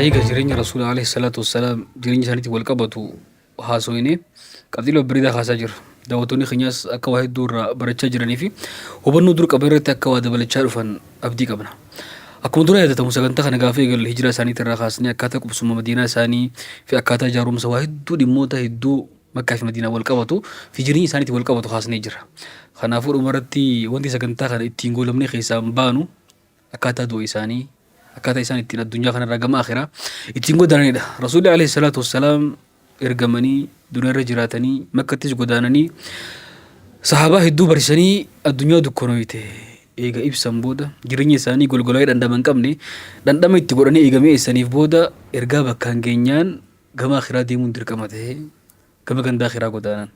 Hayiga jireenya Rasuula alayhi salaatu wassalaam jireenya isaaniitiin wal qabatu haasoyne qabxiilee babbareedaa kaasaa jirra. Daawwattoonni keenyas akka waa hedduu irraa barachaa jiranii fi hubannoo dur qaban irratti akka waa dabalachaa dhufan abdii qabna. Akkuma dura yaadatamu sagantaa kana gaafa eegalle hijiraa isaaniitii irraa kaasnee akkaataa qubsuma Madiinaa isaanii fi akkaataa ijaarumsa waa hedduu dhimmoota hedduu Makkaa fi Madiinaan wal qabatu fi jireenya isaaniitiin wal qabatu kaasnee jirra. Kanaafuu dhuma irratti wanti sagantaa kana ittiin goolabnee keessaa hin baanu akkaataa du'a isaanii, akkaataa isaan ittiin addunyaa kanarraa gama akhiraa ittiin godaananidha. Rasuulli alayhi salaatu wassalaam ergamanii duniyaa irra jiraatanii Makkattis godaananii sahaabaa hedduu barsiisanii addunyaa dukkanooyte eega ibsan booda jireenya isaanii golgolaa'ee dhandhama hin qabne dhandhama itti godhanii eega mi'eessaniif booda ergaa bakkaan geenyaan gama akhiraa deemuun dirqama ta'ee gama ganda akhiraa godaanan.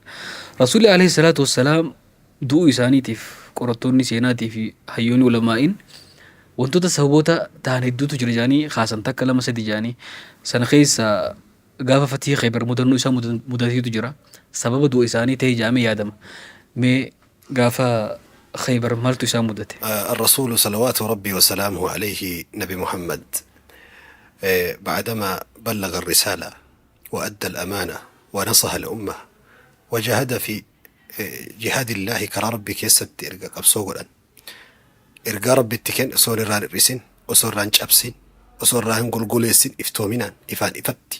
Rasuulli alayhi salaatu wassalaam du'uu isaaniitiif qorattoonni seenaatii fi hayyoonni ulamaa'iin wantoota sababoota ta'an hedduutu jira jedhanii kaasan takka lama sadi jedhanii sana keessa gaafa fatii Khaybar mudannoo isaa mudateetu jira. Sababa du'a isaanii ta'e jedhamee yaadama. Mee gaafa Khaybar maaltu isaan mudate? الرسول صلوات ربي وسلامه عليه نبي محمد بعدما بلغ الرسالة وأدى الأمانة ونصح الأمة وجاهد في جهاد الله karaa Rabbii keessatti erga qabsoo godhan ergaa Rabbi itti kenne osoo irraa hin hir'isin osoo irraa hin cabsin osoo irraa hin golgoleessin iftoominaan ifaan ifatti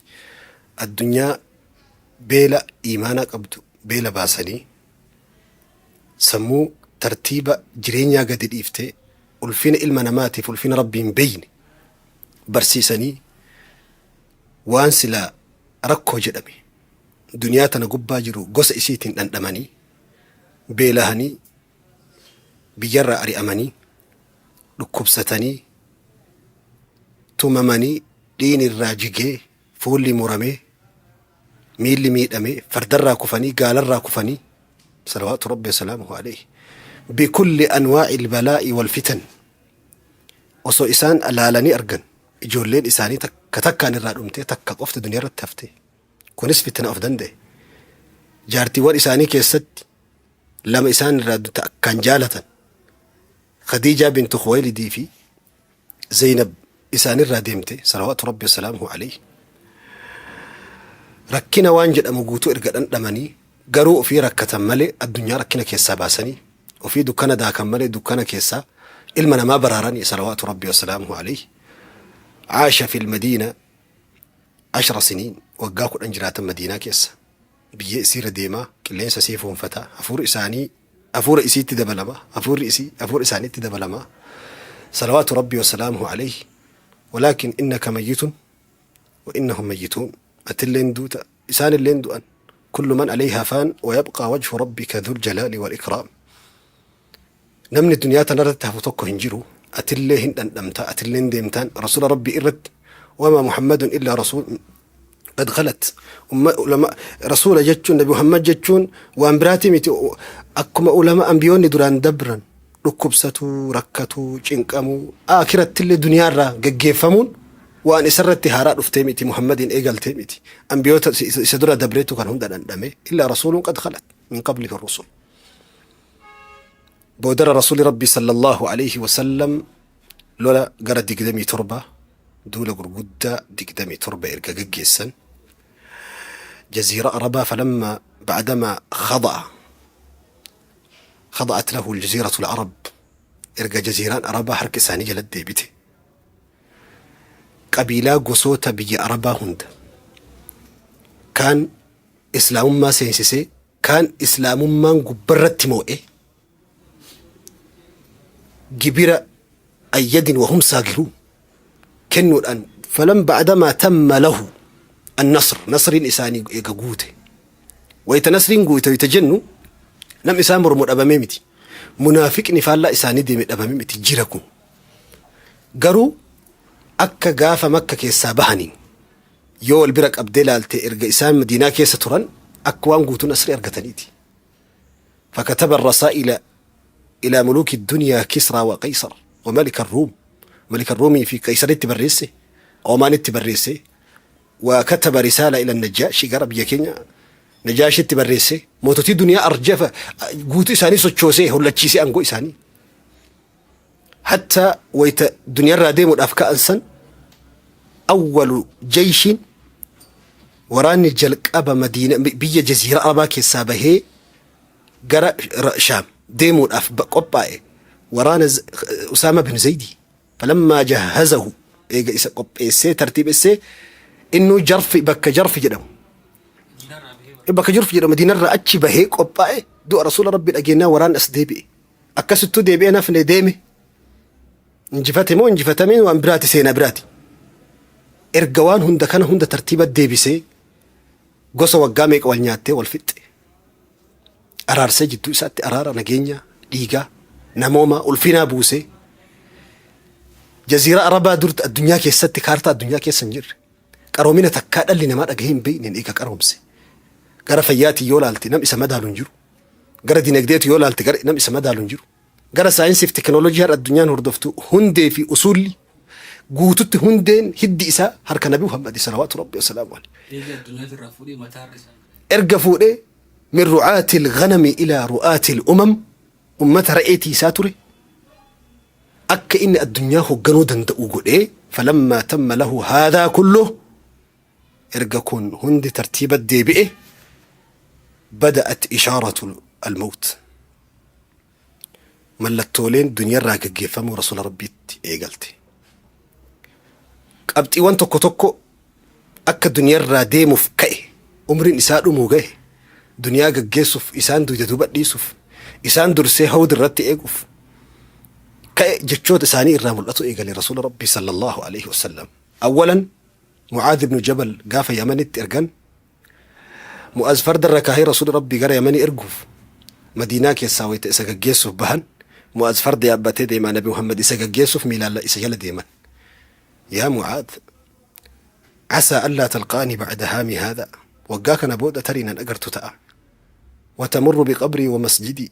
addunyaa beela iimaanaa qabdu beela baasanii sammuu tartiiba jireenyaa gadi dhiiftee ulfina ilma namaatiif ulfina Rabbii hin beeyne barsiisanii waan silaa rakkoo jedhame duniyaa tana gubbaa jiru gosa isiitiin dhandhamanii beelahanii biyyarraa ari'amanii dhukkubsatanii tumamanii dhiini irraa jigee fuulli muramee miilli miidhamee fardarraa kufanii gaalarraa kufanii salawaatu rabbi wasalaamuhu alayhi bikulli anwaa'i albalaa'i walfitan osoo isaan laalanii argan ijoolleen isaanii takka takkaan irraa dhumtee takka qofti duniyaa irratti haftee kunis fitna of danda'e jaartiiwwan isaanii keessatti lama isaan irraa akkaan jaalatan Khadiijaa bintu Khuwaylidii fi Zeynab isaanirraa deemte salawaatu rabbi wasalaamuhu alayhi rakkina waan jedhamu guutuu erga dhandhamanii garuu ofii rakkatan malee addunyaa rakkina keessaa baasanii ofii dukkana daakan malee dukkana keessaa ilma namaa baraaranii salawaatu rabbi wasalaamuhu alayhi caasha fil madiina 10 siniin waggaa 10 jiraatan madiinaa keessa biyya isiirra deemaa qilleensa isii fuunfataa hafuurri isaanii hafuura isiitti dabalama hafuurri isii hafuura isaaniitti dabalama salawaatu rabbii wasalaamuhu alayhi walaakin innaka mayyitun wa innahum mayyituun atilleen duuta isaanilleen du'an kullu man alayhaa faan wa yabqaa wajhu rabbika dhul jalaali wal ikraam namni duniyaa tanarratti hafu tokko hin jiru atillee hin dhandhamta atilleen deemtaan rasuula rabbii irratti wamaa muhammadun illaa rasuul qad khalat ulama rasuula jechuun nabi muhammad jechuun waan biraatii miti akkuma ulama ambiyoonni duraan dabran dhukkubsatuu rakkatuu cinqamuu aakirattillee duniyaarraa geggeeffamuun waan isarratti haaraa dhuftee miti muhammadiin eegaltee miti ambiyoota isa dura dabreetu kan hunda dhandhame illaa rasuuluun qad khalat min qablihi rusul Boodara Rasuuli Rabbii sallallaahu aleyhi wasallam lola gara 27 duula gurguddaa 27 erga gaggeessan jaziira Arabaa falamma ba'dama khada'a khada'at lahu aljaziiratu al-arab erga jaziiraan Arabaa harka isaanii jala deebite qabiilaa gosoota biyya Arabaa hunda kaan islaamummaa seensisee kaan islaamummaan gubbarratti moo'e gibira ayyadin wahum saagiruun kennuudhaan falan ba'damaa tamma lahu annasr nasriin isaanii eega guute wayita nasriin guute wayita jennu nam isaan mormu dhabamee miti munaafiqni faallaa isaanii deeme dhabamee miti jira kun garuu akka gaafa makka keessaa bahaniin Yoo wal bira qabdee laalte erga isaan Madiinaa keessa turan akka waan guutuu nasrii argataniiti. Fakataba rasaa'ila ilaa muluuki dunyaa Kisraa wa Qaysar wa malika Ruum. Malika Ruumii fi Qaysaritti barreesse, Roomaanitti barreesse. Wa kataba risaala ila Najjaashi gara biyya keenya Najaashitti barreesse. Moototii duniyaa arjafa guutuu isaanii sochoosee hollachiisee aangoo isaanii. Hatta wayita duniyaarraa deemuudhaaf ka'an san Awwalu jeyshiin, waraanni jalqaba Madiina, biyya Jaziira Arabaa keessaa bahee gara Shaam deemuudhaaf qophaa'e, waraana Usaama bin Zaydii. Falammaa jahazahu, eega isa qopheessee tartiibessee, innuu Jarfi, bakka Jarfi jedhamu, bakka Jarfi jedhamu Madiinarraa achi bahee qophaa'e. Du'a Rasuula Rabbi dhageenyaa waraanni as deebi'e. Akkasittuu deebi'ee nafne, deeme. Injifate moo injifatameen waan biraati, seenaa biraati. Erga waan hunda kana hunda tartiiba deebisee, gosa waggaa meeqa wal nyaattee wal fixxe araarsee, jidduu isaatti araara, nageenya, dhiigaa, namooma, ulfinaa buusee, Jaziira Arabaa durti addunyaa keessatti, kaartaa addunyaa keessa hin jirre, qaroomina takkaa dhalli namaa dhagahee hin beekneen eega qaroomse. Gara fayyaatiin yoo laalte nam isa madaalu hin jiru. Gara dinagdeetu yoo laalte gara nam isa madaalu hin jiru. Gara saayinsii fi teknooloojii har'a addunyaan hordoftu hundee fi usuulli guututti hundeen hiddi isaa harka Nabi Muhammad salawaatu Rabbi wasalaamu alayhi. Eega addunyaa irraa fuudhee mataa irra isaan. Erga fuudhee min ru'aatil ghanami ilaa ru'aatil umam, ummata re'eetii isaa ture akka inni addunyaa hoogganuu danda'u godhee. Falammaa tamma lahu haadhaa kulluh, erga kun hundi tartiiba deebi'e, bada'at ishaaratu almawt, mallattooleen duniyarraa gaggeeffamuu Rasuula Rabbiitti eegalte. Qabxiiwwan tokko tokko akka duniyarraa deemuuf ka'e, umriin isaa dhumuu gahe, duniyaa gaggeessuuf, isaan duyda duuba dhiisuuf, isaan dursee hawd irratti eeguuf ka'e jechoota isaanii irraa mul'atu eegale Rasuula Rabbii sallallahu alaihi wasallam. Awwalan, Mucaadh ibnu Jabal gaafa Yamanitti ergan, Mu'aaz farda irra kaahee Rasuula Rabbii gara Yamanii erguuf Madiinaa keessaa wayita isa gaggeessuuf bahan, Mu'aaz farda yaabbatee deemaa, Nabi Muhammad isa gaggeessuuf miilaan isa jala deeman. Yaa Mu'aaz, casaa allaa talqaanii bacda haami haadha, waggaa kana booda tarii nan agartu ta'a. Watamurru biqabrii wa masjidii,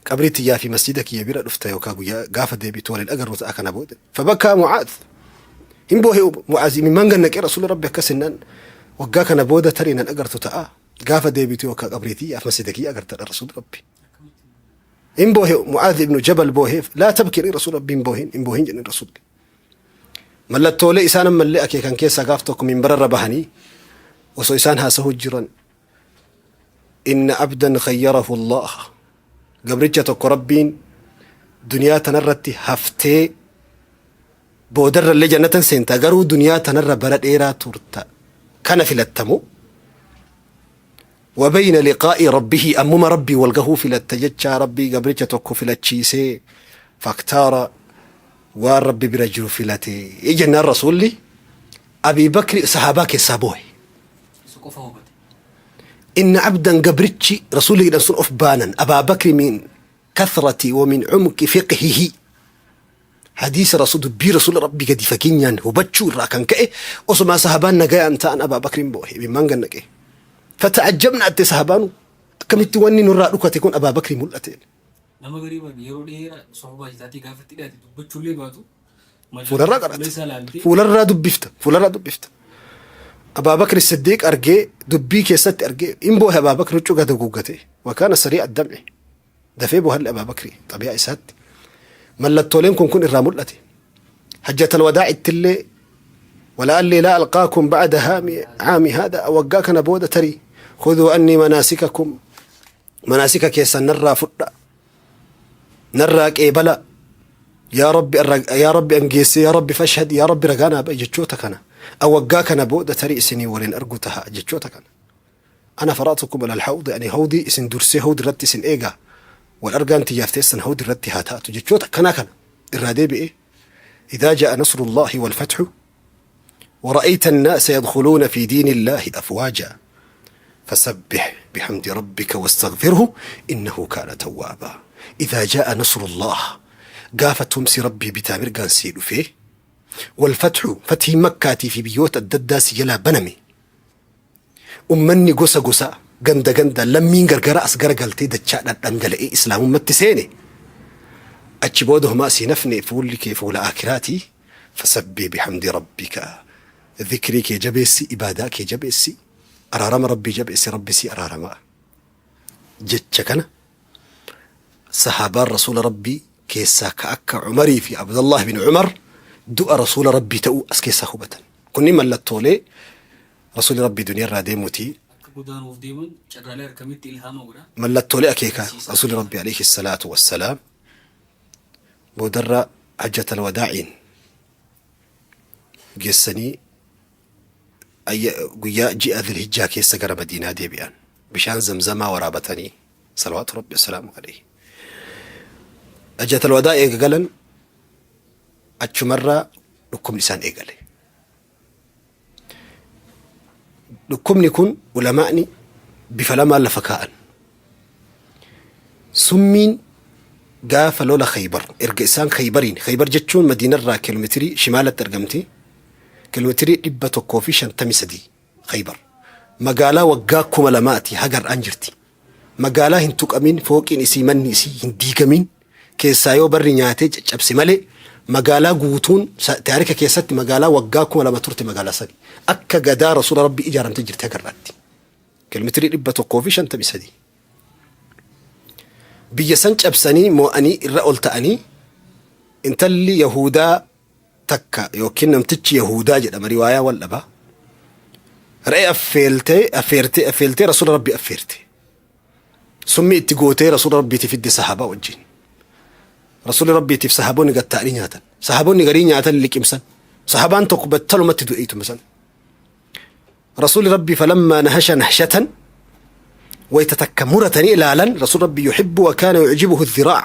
qabrii tiyyaa fi masjida kiyya bira dhufta yookaan guyyaa gaafa deebitu waliin agarru ta'a kana booda. Fabakkaa Mu'aaz, hin boohe Mu'aaz, imimmaan gannaqee. Rasuula Rabbi akkas jennaan, waggaa kana booda tarii nan agartu ta'a, gaafa deebitu yookaan qabrii tiyyaa fi masjida kiyya agartadha Rasuula Rabbi. Hin boohe Mu'aaz ibnu Jabal booheef. Laa tabki, Rasuula Rabbi, hin boohin, hin boohin jedhin Rasuulli. Mallattoolee isaan ammallee akeekan keessaa gaaf tokko minbararra bahanii osoo isaan haasahuu jiran, inna abdan khayyarahu Allah, gabricha tokko Rabbiin duniyaa tanarratti haftee boodarrallee jannatan seentaa, garuu duniyaa tanarra bara dheeraa turta, kana filattamu wa bayna liqaa'i rabbihi, ammuma Rabbii wal gahuu filatta jechaa Rabbii gabricha tokko filachiisee, faktaara, waan Rabbi bira jiru filate jennaan, Rasuulli Abii Bakri sahaabaa keessaa boohe. Isa qofa hubate. Inna abdan, gabrichi Rasuulli jedhan sun of baanan. Abaa Bakri min kathrati wa min cumqi fiqhihi, hadiisa rasul, dubbii Rasuula Rabbii gadi fageenyaan hubachuu irraa kan ka'e, osumaa sahabaan nagayaan ta'an Abaa Bakriin boohe, imimmaan gannaqe. Fata'ajjabna atte, sahabaanu akkamitti wanni nurraa dhukate kun Abaa Bakrii mul'ate? Nama garii yeroo dheeraa sofa baajataatii gaafa itti dhiyaate dubbachuullee baatu. Fuularraa qarata. Fuularraa dubbifta. Fuularraa dubbifta. Abaa Bakri Siddiiq argee, dubbii keessatti argee hin boohe. Abaa Bakri huccuu gad haguuggate. Wakaana sarii addam'e. Dafee boohalli Abaa Bakri xabiyaa isaatti. Mallattooleen kun irraa mul'ate. Hajjatal wadaa ittillee, wala'alli laa alqaakum ba'da caami haadha, waggaa kana booda tarii, khuduu annii manaasikakum, manaasika keessan narraa fudha, narraa qeebala, yaa Rabbi, yaa Rabbi angeessee, yaa Rabbi fashhad, yaa Rabbi ragaa naa ba'i, jechoota kana, waggaa kana booda tarii isinii waliin argu taha jechoota kana. Ana faratukum alal hawdi, ani hawdii isin dursee hawdi irratti isin eegaa, wal argaan tiyyaaf teessan hawdi irratti haa taatu, jechoota akkanaa kana irraa deebi'ee, idaa ja'a nasrullahi wal fathu ورأيت الناس يدخلون في دين الله أفواجا فسبح بحمد ربك واستغفره إنه كان توابا. إذا جاء نصر الله، gaafa tumsi Rabbii bitaa mirgaan sii dhufee, والفتح، fatii Makkaatii fi biyyoota adda addaa si jalaa baname, ummanni gosa gosa, ganda ganda, lammiin gargara as garagaltee dachaadhaan dhangala'ee islaamummatti seene, achi booda homaa sii nafne, fuulli kee fuula aakiraatii, fasabbih bihamdi rabbika, dhikrii kee jabeessi, ibaadaa kee jabeessi, araarama Rabbii jabeessi, Rabbi sii araaramaa, jecha kana sahaabaan Rasuula Rabbii keessaa ka akka Umarii fi Abdallah bin Umar Du'a Rasuula Rabbii ta'uu as keessaa hubatan. Kunniin mallattoolee Rasuulli Rabbii duniyaa irraa deemuuti. Akka godaanuuf deeman carraalee argametti ilhaama godha. Mallattoolee akeekaa Rasuulli Rabbii alayhi salaatu wassalaam boodarra hajjatal wadaa'iin geessanii guyyaa ji'a Dhilhijjaa keessa gara Madiinaa deebi'an. Bishaan zamzamaa waraabatanii salawaatu Rabbi wassalaamu alayhi. Hajjatal wadaa eega galan achumarraa dhukkubni isaan eegale. Dhukkubni kun ulamaa'ni bifa lamaan lafa kaa'an. Summiin gaafa lola Khaybar erga isaan Khaybariin, Khaybar jechuun Madiinarraa kiiloomeetirii shimaalatti argamti, kiiloomeetirii 153 Khaybar. Magaalaa waggaa 2000ti haga har'aan jirti. Magaalaa hin tuqamin, fooqiin isii, manni isii hin diigamin, keessaa yoo barri nyaatee caccabse malee magaalaa guutuun taarika keessatti magaalaa waggaa 2000 turte magaalaa sani. Akka gadaa Rasuula Rabbii ijaaramtee jirti haga har'aatti. Kiiloomeetirii 153. Biyya san cabsanii moo'anii irra ol ta'anii intalli Yahudaa takka yookiin namtichi Yahudaa jedhama riwaayaa wal dhaba. Re'ee affeeltee affeertee affeeltee Rasuula Rabbii affeerte. Summii itti gootee Rasuula Rabbiitiif fidde sahaabaa wajjin. Rasuulli Rabbiitiif sahaabonni gad ta'anii nyaatan. Sahaabonni garii nyaatan liqimsan. Sahaabaan tokko battalumatti du'e ituma san. Rasuulli Rabbii falammaa nahasha nahshatan wayta takka muratanii ilaalan Rasuulli Rabbii yuhibbu wa kaana yu'jibuhu dhiraa'a.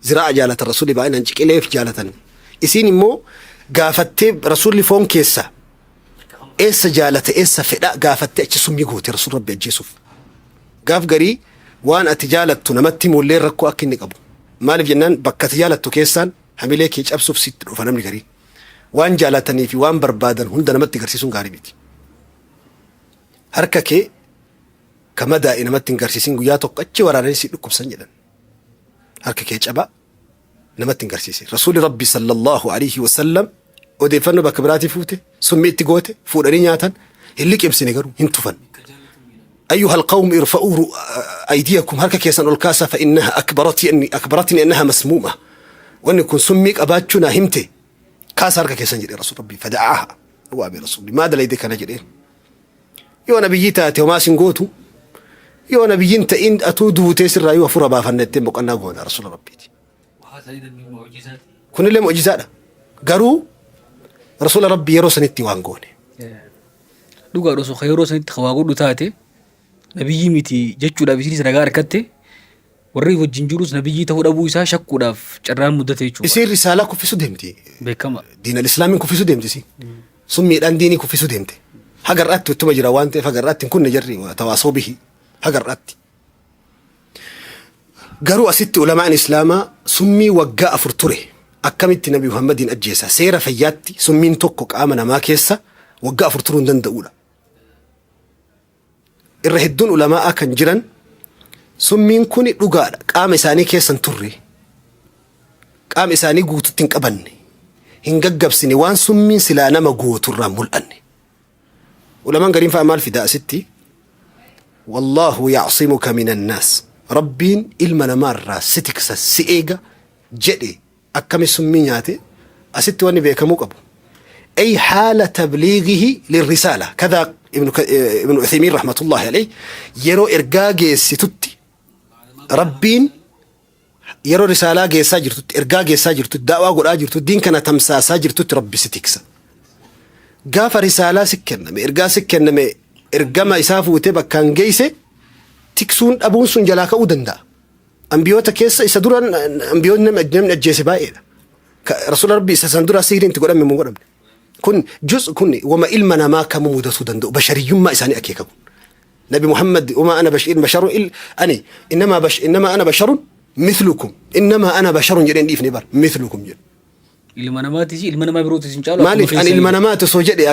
Ziraa'a jaalatan Rasuulli baay'inaan ciqileef jaalatan. Isiin immoo gaafattee Rasuulli foon keessa eessa jaalate eessa fedha gaafattee achi summii goote Rasuulli Rabbii ajjeesuuf. Gaaf garii waan ati jaalattu namatti himuullee rakkoo akka inni qabu. Maaliif jennaan bakka ati jaalattu keessaan hamilee kee cabsuuf sitti dhufa namni garii. Waan jaalatanii fi waan barbaadan hunda namatti garsiisuun gaarii miti. Harka kee ka madaa'e namatti hin garsiisin guyyaa tokko achi waraananii si dhukkubsan jedhan. Harka kee cabaa namatti hin garsiisin. Rasuulli Rabbi sallallahu alaihi wasallam odeeffannoo bakka biraatii fuute summii itti goote fuudhanii nyaatan hin liqimsine garuu hin tufan. أيها القوم ارفعوا أيديكم harka keessan ol kaasaa فإنها أكبرتني أكبرتني أنها مسمومة wanni kun summii qabaachuu naa himte kaasa harka keessan jedhe Rasuul Rabbii فدعاها waame Rasuulli maa dalayde kana jedheen yoo nabiyyii taate homaa sin gootu yoo nabiyyiin ta'in atuu duutee sirraa yoo hafuura baafanna ittiin boqonnaa goona Rasuula Rabbiiti. Kunillee mu'jizaadha. Garuu Rasuula Rabbii yeroo sanitti waan goone. Dhugaadha osoo yeroo sanitti waa godhu taate nabiyyii miti jechuudhaaf isinis ragaa argatte warri wajjin jirus nabiyyii ta'uu dhabuu isaa shakkuudhaaf carraan muddate jechuudha. Isiin risaalaa kuffisuu deemti. Beekama. Diinal islaamiin kuffisuu deemti isiin. Summiidhaan diinii kuffisuu deemte. Haga har'aatti ittuma jira waan ta'eef haga har'aatti hin kunne jarri tawaasoo bihi haga har'aatti. Garuu asitti ulamaan islaamaa summii waggaa 4 ture akkamitti Nabi Muhammadiin ajjeesa seera fayyaatti summiin tokko qaama namaa keessa waggaa 4 turuu hin danda'uudha. Irra hedduun ulamaa'aa kan jiran summiin kuni dhugaadha qaama isaanii keessa hin turre qaama isaanii guututti hin qabanne hin gaggabsine waan summiin silaa nama gootu irraa mul'anne. Ulamaan gariin fa'a maal fida asitti? Wallaahu yacsimuka min annaas. Rabbiin ilma namaa irraa si tiksa si eega jedhe akkami summii nyaate asitti wanni beekamuu qabu. Ay haala tabliigihi lirrisaala. Kadaa Ibnu Uthaymiin rahmatullahi alayhi yeroo ergaa geessitutti Rabbiin yeroo risaalaa geessaa jirtutti, ergaa geessaa jirtutti, da'waa godhaa jirtutti, diin kana tamsaasaa jirtutti Rabbi si tiksa. Gaafa risaalaa si kenname, ergaa si kenname, ergama isaa fuutee bakkaan geesse tiksuun dhabuun sun jalaa ka'uu danda'a. Ambiyoota keessa isa dura ambiyoonni namni ajjeese baay'eedha. Rasuula Rabbi isa san dura sihiriin itti godhame moo godhamne. Kun juz kun wama ilma namaa kamuu mudatuu danda'u bashariyyummaa isaanii akeeka kun. Nabi Muhammad wama ana bashir basharun il ani innama bash innama ana basharun mithlukum innama ana basharun jedheen dhiifne bar mithlukum jedhe. Ilma namaatis ilma namaa birootis hin caalu. Maaliif ani ilma namaati osoo jedhe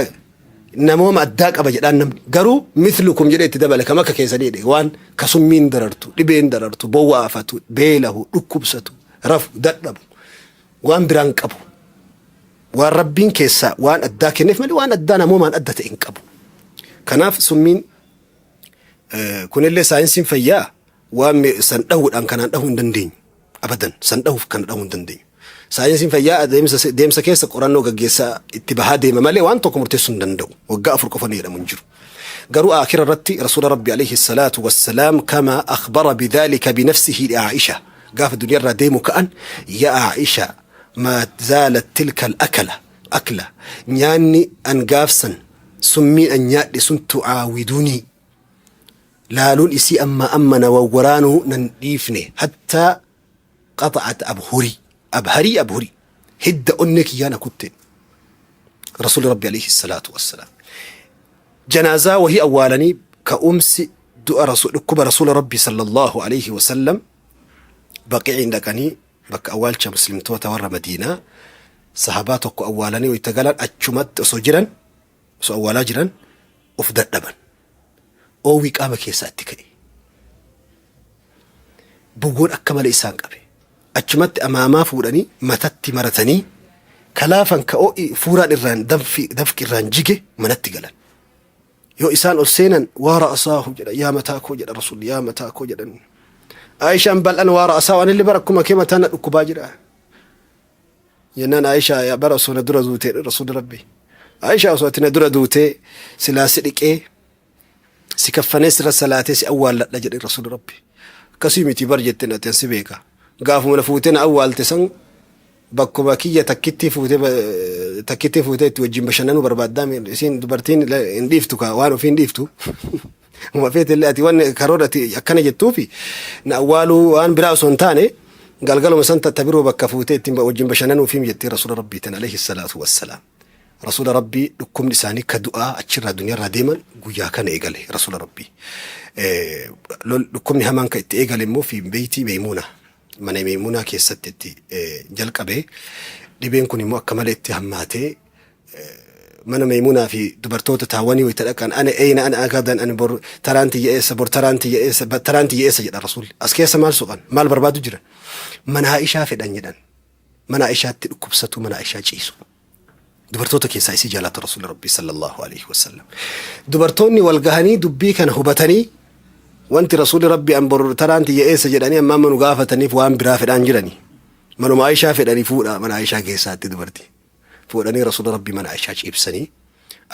namooma addaa qaba jedhaan namni garuu mithlukum jedhee itti dabale kam akka keessanii jedhe waan kasummiin darartu dhibeen darartu bowwaafatu beelahu dhukkubsatu rafu dadhabu waan biraan qabu waan rabbiin keessaa waan addaa kenneef malee waan addaa namoomaan adda ta'e hin qabu. Kanaaf summiin kunillee saayinsiin fayyaa waan san dhahuudhaan kanaan dhahuu hin dandeenyu. Abadan san dhahuuf kana dhahuu hin dandeenyu. Saayinsiin fayyaa adeemsa deemsa keessa qorannoo gaggeessaa itti bahaa deema malee waan tokko murteessuu hin danda'u. Waggaa 4 qofa ni jedhamu hin jiru. Garuu aakhira irratti Rasuula Rabbi alayhi salaatu wassalaam kama akhbara bidhaalika binafsihi li Aa'isha gaafa duniyaa irraa deemu ka'an ya Aa'isha maa zaalat tilka al-akala akla nyaanni an gaafsan summiin an nyaadhe sun tu'aawidunii laaluun isii amma amma na wawwaraanuu nan dhiifne hattaa qaxa'at abhurii abharii abhurii hidda onnee kiyyaa na kutte rasuuli rabbi alayhi salaatu wassalaam janaazaa wahii awwaalanii ka'umsi du'a rasul dhukkuba rasuula rabbi sallallahu alayhi wasallam baqiiciin dhaqanii bakka awwaalcha muslimtoota warra madiinaa sahabaa tokko awwaalanii wayita galan achumatti osoo jiran osoo awwaalaa jiran of dadhaban oowwii qaama keessaa itti ka'e Bugoon akka malee isaan qabe. Achumatti amaamaa fuudhanii matatti maratanii kalaafan ka ho'i fuuraan irraan danfi dafqi irraan jige manatti galan. Yoo isaan ol seenan waa ra'asaahu jedha yaa mataa koo jedha rasuulli yaa mataa koo jedhan. Aayishaan bal'an waa ra'asaahu anillee bara akkuma kee mataan na dhukkubaa jira. Jennaan Aayishaa yaa bara osoo na dura duutee rasuulli rabbi. Aayishaa osoo ati na dura duutee silaa si dhiqee si kaffanee sirra salaatee si awwaalladha jedhe rasuulli rabbi akkasii miti bar jetteen ati an si beeka gaafuma na fuutee na awwaalte san bakkuma kiyya takkittii fuutee takkittii fuutee itti wajjin bashannanuu barbaaddaa isiin dubartiin hin dhiiftu kaa waan ofii hin dhiiftu uma feete illee ati waan karoora ati akkana jettuufi na awwaaluu waan biraa osoo hin taane galgaluma san tatta biroo bakka fuutee ittiin wajjin bashannanuufi jettee rasuula rabbiitiin alayhi salaatu wassalaam. Rasuula Rabbii dhukkubni isaanii ka du'aa achirraa duniyaarraa deeman guyyaa kana eegale Rasuula Rabbii. Dhukkubni hamaan ka itti eegale immoo fi beeytii Meeymuunaa mana Meeymuunaa keessatti itti jalqabe. Dhibeen kun immoo akka malee itti hammaatee mana Meeymuunaa fi dubartoota taawwanii wayita dhaqan ana eeyna ana agadan ani bor taraan tiyya eessa bor taraan tiyya eessa taraan tiyya eessa jedha Rasuulli. As keessa maal soqan maal barbaadu jiran mana Aishaa fedhan jedhan. Mana Aishaatti dhukkubsatuu mana Aishaa ciisu. Dubartoota keessaa isii jaalata Rasuulli Rabbii sallallahu alaihi wasallam. Dubartoonni wal gahanii dubbii kana hubatanii wanti Rasuulli Rabbii an bor taraan tiyya eessa jedhanii amma amma nu gaafataniif waan biraa fedhaan jirani. Manuma Aishaa fedhanii fuudha mana Aishaa keessaatti dubartii. Fuudhanii Rasuula Rabbii mana Aishaa ciibsanii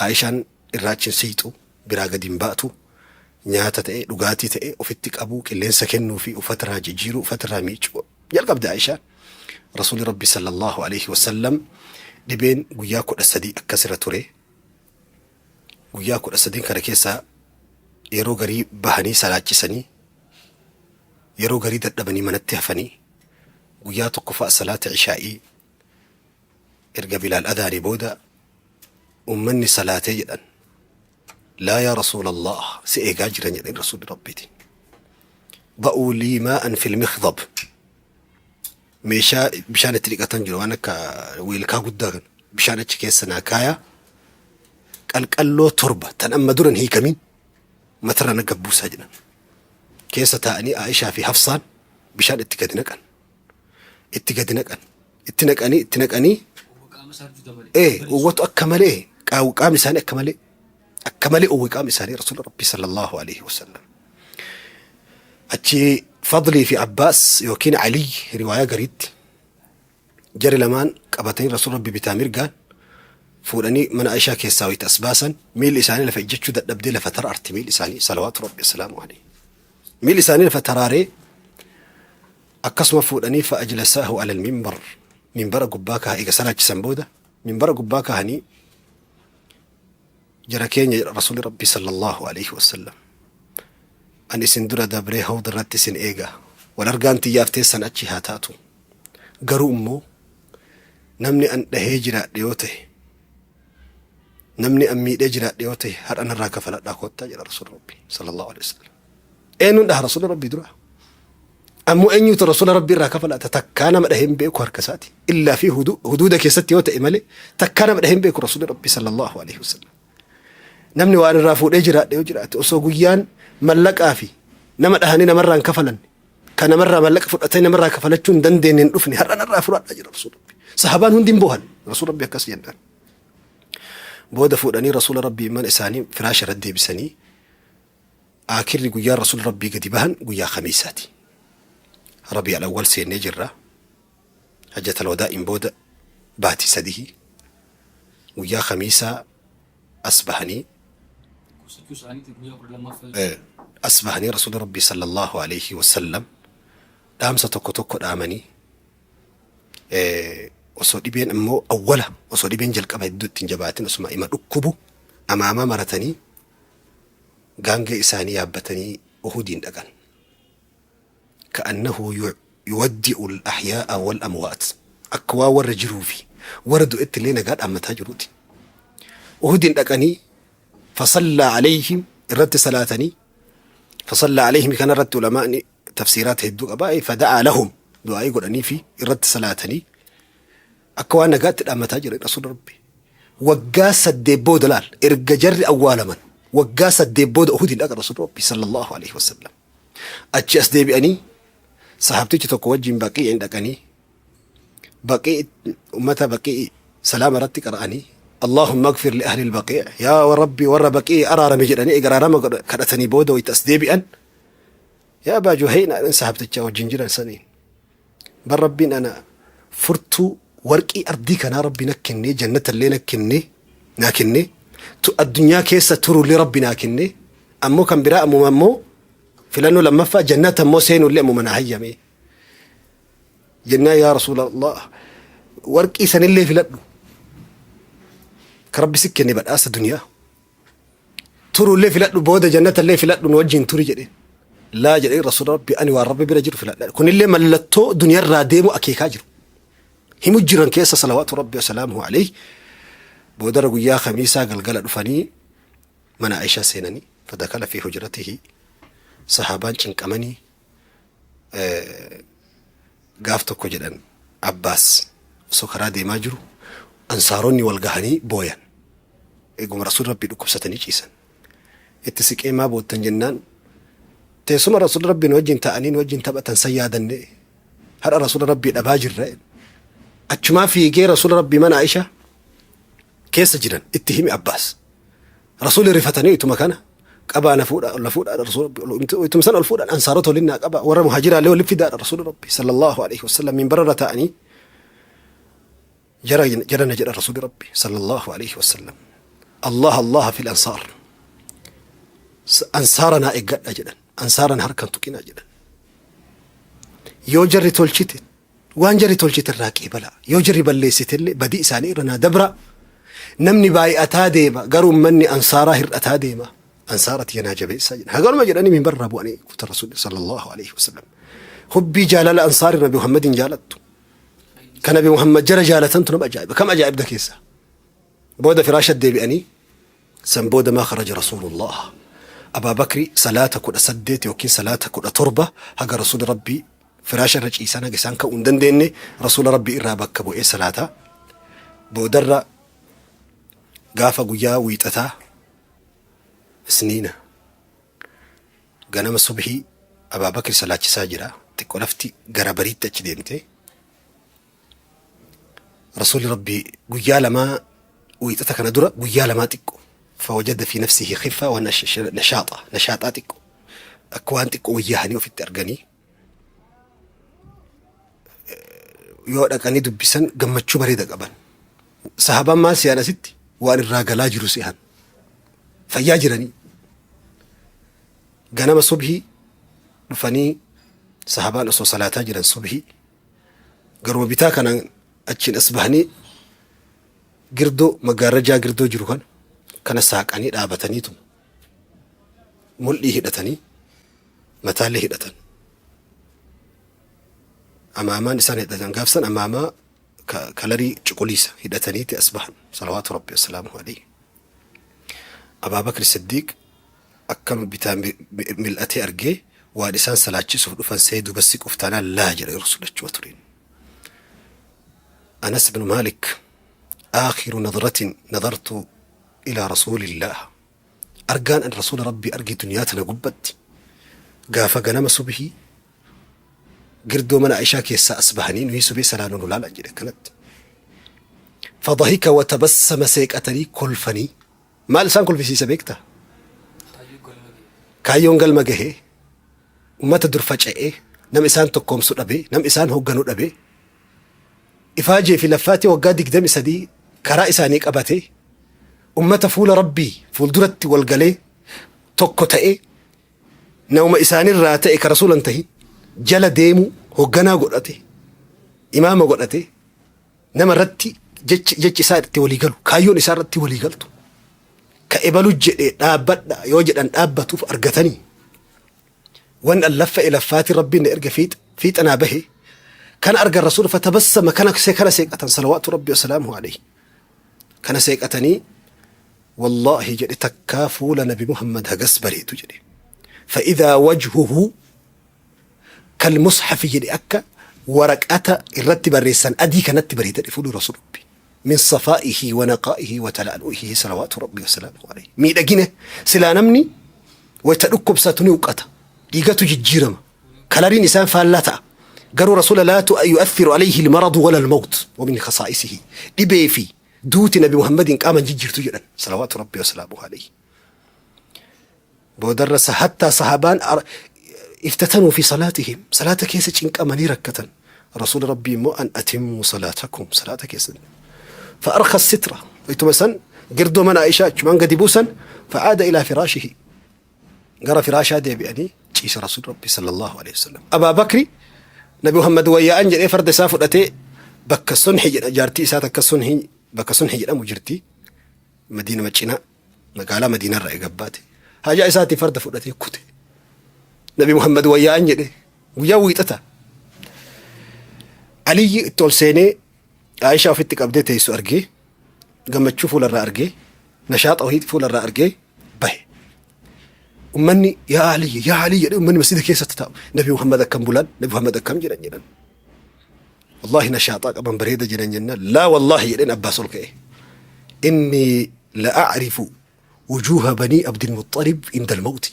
Aishaan irraa achi hin siqxu biraa gadi hin baatu nyaata ta'e dhugaatii ta'e ofitti qabuu qilleensa kennuu fi uffata irraa jijjiiruu uffata irraa miicuu jalqabde Aishaan. Rasuulli Rabbi sallallahu alaihi wasallam dhibeen guyyaa 13 akkasirra ture. Guyyaa 13 kana keessa yeroo garii bahanii salaachisanii yeroo garii dadhabanii manatti hafanii guyyaa tokko fa'a salaata ishaa'ii erga Bilaal adaane booda ummanni salaatee jedhan. Laa yaa Rasuulallah si eegaa jiran jedhan Rasuulli Rabbiitiin. Da'uu lii maa'an fil mikhdab. Meeshaa bishaan itti dhiqatan jiru waan akka weelkaa guddaa kana bishaan achi keessa naa kaayaa qalqalloo 7 tan amma dura hin hiikamin matarra na gabbuusaa jedhan. Keessa taa'anii Aishaa fi Hafsaan bishaan itti gadi naqan. Itti gadi naqan. Itti naqanii itti naqanii ee uwwatu akka malee qaamni isaanii akka malee akka malee uwwe qaamni isaanii rasuula rabbii sallallahu alaihi wasallam. Achi Fadlii fi Abbaas yookiin Aliy riwaayaa gariitti jari lamaan qabatanii rasuula rabbii bitaa mirgaan fuudhanii mana Aishaa keessaa wayita as baasan miilli isaanii lafa ijjachuu dadhabdee lafa taraarti miilli isaanii salawaatu rabbi assalaamu alaihi. Miilli isaanii lafa taraaree akkasuma fuudhanii fa'ajlasaahu alal minbar minbara gubbaa kaha eega salaachisan booda minbara gubbaa kahanii jara keenya jedha rasuulli rabbii sallallahu alaihi wasallam an isin dura dabree hawda irratti isin eega wal argaan tiyyaaf teessan achi haa taatu garuu immoo namni an dhahee jiraadhe yoo ta'e namni an miidhee jiraadhe yoo ta'e har'a narraa kafaladhaa koottaa jedha rasuulli rabbii sallallahu alaihi wasallam Eenyuun dhaha rasuula rabbii dura? Ammoo eenyuutu rasuula rabbii irraa kafalata? Takkaa nama dhahee hin beeku harka isaati. Illaa fi huduuda keessatti yoo ta'e malee takkaa nama dhahee hin beeku rasuula rabbii sallallahu alaihi wasallam. Namni waan irraa fuudhee jiraadhe yoo jiraate osoo guyyaan mallaqaa fi nama dhahanii namarraa hin kafalanne kan namarraa mallaqa fudhatanii namarraa kafalachuu hin dandeenye hin dhufne har'a narraa fudhadha jedha rasuula rabbii. Sahabaan hundi hin boohan rasuula rabbii akkas jennaan. Booda fuudhanii rasuula rabbii mana isaanii firaasha irratti deebisanii Aakirri guyyaan Rasuulli Rabbii gadi bahan guyyaa Khamiisaati. Rabii al-Awwal seennee jirra. Hajjatal wadaa'iin booda baatii sadihii guyyaa Khamiisaa as bahanii Kursachuu isaaniitiin guyyaa 12ffaa. As bahanii Rasuulli Rabbii sallallaahu aleyhi wasallam dhaamsa tokko tokko dhaamanii osoo dhibeen ammoo awwala osoo dhibeen jalqaba hedduu itti hin jabaatin osuma ima dhukkubu amaamaa maratanii gaangee isaanii yaabbatanii Uhudiin dhaqan. Ka'annahu yuwaddi'u al-ahyaa'a wal-amwaat. Akka waan warra jiruu fi warra du'etti illee nagaa dhaammataa jiruuti. Uhudiin dhaqanii fasallaa alayhim irratti salaatanii fasallaa alayhim kana irratti ulamaa'ni tafsiiraata hedduu qaba. Fada'aa lahum du'aa'ii godhanii fi irratti salaatanii akka waan nagaatti dhaammataa jiran Rasuula Rabbi. Waggaa 8 booda laal erga jarri awwaalaman waggaa 8 booda Uhudiin dhaqa Rasuula Rabbi sallallahu alaihi wasallam. Achi as deebi'anii sahaabtichi tokko wajjin Baqii'in dhaqanii Baqii ummata Baqii salaama irratti qara'anii Allahumma agfir li ahli al-Baqii yaa Rabbi warra Baqii araarame jedhanii eega araarama kadhatanii booda wayita as deebi'an yaa Abaa Juhayna jedhan sahaabticha wajjin jiran saniin bar Rabbiin ana furtuu warqii ardii kanaa Rabbi na kennee jannata illee na kennee naa kennee addunyaa keessa turullee Rabbi naa kennee ammoo kan biraa ammuma ammoo filannoo lammaffaa jannata ammoo seenullee ammuma naa hayyame jennaan yaa Rasuulallah warqii sanillee filadhu ka Rabbi si kenne badhaasa duniyaa turullee filadhu booda jannatallee filadhu nu wajjin turi jedheen. Laa jedhee rasuula rabbi ani waan rabbi bira jiru filadha. Kunillee mallattoo duniyarraa deemu akeekaa jiru. Himu jiran keessa salawaatu rabbi wasalaamuhu alayhi. Boodara guyyaa khamiisaa galgala dhufanii mana Aishaa seenanii fadakala fi hujratihi sahaabaan cinqamanii gaaf tokko jedhan Abbaas osoo karaa deemaa jiru ansaaronni wal gahanii booyan. Eeguma Rasuulli Rabbii dhukkubsatanii ciisan. Itti siqee maa boottan jennaan teessuma Rasuulli Rabbii nu wajjin taa'anii nu wajjin taphatan san yaadanne har'a Rasuula Rabbii dhabaa jirra. Achumaa fiigee Rasuula Rabbii mana Aishaa keessa jiran itti himi Abbaas. Rasuulli rifatanii ituma kana qabaa na fuudha ol na fuudha Rasuula Rabbii ituma san ol fuudhan ansaarota waliin naa qaba warra muhaajiraallee waliin fidaadha Rasuula Rabbii sallallahu alaihi wasallam minbara irra taa'anii jara jara na jedha Rasuulli Rabbii sallallahu alaihi wasallam Allah Allah fil ansaar ansaara naa eeggadha jedhan ansaara na harkan tuqinaa jedhan yoo jarri tolchite Waan jarri tolchite irraa qeebalaa. Yoo jarri balleessitellee badii isaanii irra naa dabraa. Namni baay'ataa deema garuu ummanni ansaaraa hir'ataa deema. Ansaara tiyya naa jabeessaa jedhan. Haganuma jedhanii minbarraa bu'anii kuta Rasuulli sallallahu alaihi wasallam. Hubbii jaalala ansaari Nabi Muhammadin jaalattu. Ka Nabi Muhammad jara jaalatantu nama ajaa'iba. Kam ajaa'ibda keessaa? Booda firaasha deebi'anii san booda maa kharaja Rasuulullah. Abaa Bakri salaata 18 yookiin salaata 17 haga Rasuulli Rabbii firaasha irra ciisan haga isaan ka'uu hin dandeenne Rasuula Rabbii irraa bakka bu'ee salaata. Boodarra gaafa guyyaa wiixataa isniina ganama subhii Abaa Bakri salaachisaa jira. Xiqqoo lafti gara bariitti achi deemte. Rasuulli Rabbii guyyaa lamaa wiixata kana dura guyyaa lamaa xiqqo fawajada fi nafsihi khiffa wa nashaaxa nashaaxaa xiqqo akka waan xiqqo wayyaahanii ofitti arganii yoo dhaqanii dubbisan gammachuu bareeda qaban. Sahabaan maal si'an asitti waan irraa galaa jiru si'an fayyaa jiranii ganama subhii dhufanii sahabaan osoo salaataa jiran subhii Garuma bitaa kanaan achiin as bahanii girdoo maggaarrajaa girdoo jiru kana kana saaqanii dhaabataniitu mul'ii hidhatanii mataallee hidhatan. Amaamaan isaan hidhatan gaafsan amaamaa kalarii cuquliisa hidhataniiti as bahan salawaatu rabbi wasalaamuhu alayhi. Abaa Bakri Siddiiq Akkama bitaa mil'atee argee waan isaan salaachisuuf dhufan se'ee duuba siquuf taanaan laa jedhe Rasuulli achuma tureen. Anas ibn Maalik aakhiru nadratin nadartu ilaa Rasuulillaah argaan an Rasuula Rabbii arge duniyaa tana gubbatti gaafa ganama subhii girdoo mana Aishaa keessaa as bahanii nuyi subhii salaannu nu laalan jedhe akkanatti. Fadahika wa tabassama seeqatanii kolfanii Maal isaan kolfisiisa beektaa? Kaayyoon galma gahee, ummata dur faca'ee, nama isaan tokkoomsu dhabee, nama isaan hoogganu dhabee, Ifaajee fi laffaatii waggaa 23 karaa isaanii qabatee ummata fuula Rabbii fuulduratti wal galee tokko ta'ee nama isaanirraa ta'e ka rasuula hin tahin jala deemuu hogganaa godhate, imaama godhate, nama irratti jechi isaa irratti walii galu, kaayyoon isaa irratti walii galtu, ka ebalu jedhe dhaabbadha yoo jedhan dhaabbatuuf argatanii wan an laffa'e laffaatii Rabbiin na erga fiixa naa bahe kana argan rasuula fatabassama kana seeqatan salawaatu Rabbi wasalaamuhu alayhi kana seeqatanii wallaahi jedhe takkaa fuula nabi Muhammad hagas bareedu jedhe fa'idaa wajhuhu kal mushafi jedhe akka waraqata irratti barreessan adii kanatti bareeda jedhe fuulli rasuula Rabbi min safaa'ihi wa naqaa'ihi wa talaalu'ihi salawaatu Rabbi wasalaamuhu alayhi miidhagina silaa namni wayta dhukkubsatu ni huqqata, dhiigatu jijjiirama, kalariin isaan faallaa ta'a. Garuu rasuula laa yu'athiru alayhi almaradu wala almawt wa min khasaa'isihi dhibee fi duuti nabi Muhammadiin qaama hin jijjiirtu jedhan salawaatu Rabbi wasalaamuhu alayhi. Boodarra hattaa sahabaan iftatanuu fi salaatihim salaata keessa cinqamanii rakkatan. Rasuula Rabbii immoo an atimmuu salaatakum salaata keessan. فأرخى السترة waytuma san girdoo mana Aishaa achumaan gadi buusan فعاد إلى فراشه gara firaashaa deebi'anii ciisa Rasuul Rabbi sallallahu alaihi wasallam. Abaa Bakri Nabi Muhammad wayyaa'an jedhee farda isaa fudhatee bakka sunhi jedha jaartii isaa takka sunhi bakka sunhi jedhamu jirti Madiinama cinaa magaalaa Madiinarraa eegabbaate haajaa isaatii farda fudhatee kute. Nabi Muhammad wayyaa'an jedhee guyyaa wiixata Aliyyi itti ol seenee Aishaa ofitti qabdee teessu argee gammachuu fuularraa argee nashaaxa wahii fuularraa argee bahe. Ummanni yaa Aliyyi yaa Aliyyi jedhee ummanni masjida keessatti taa'u. Nabi Muhammad akkam bulan, Nabi Muhammad akkam jedhan jedhan. Wallahi nashaaxaa qaban bareeda jedhan jennaan laa wallahi jedheen Abbaas ol ka'e. Inni la a'rifu wujuuha banii Abdul Muxxalib inda al-mawti.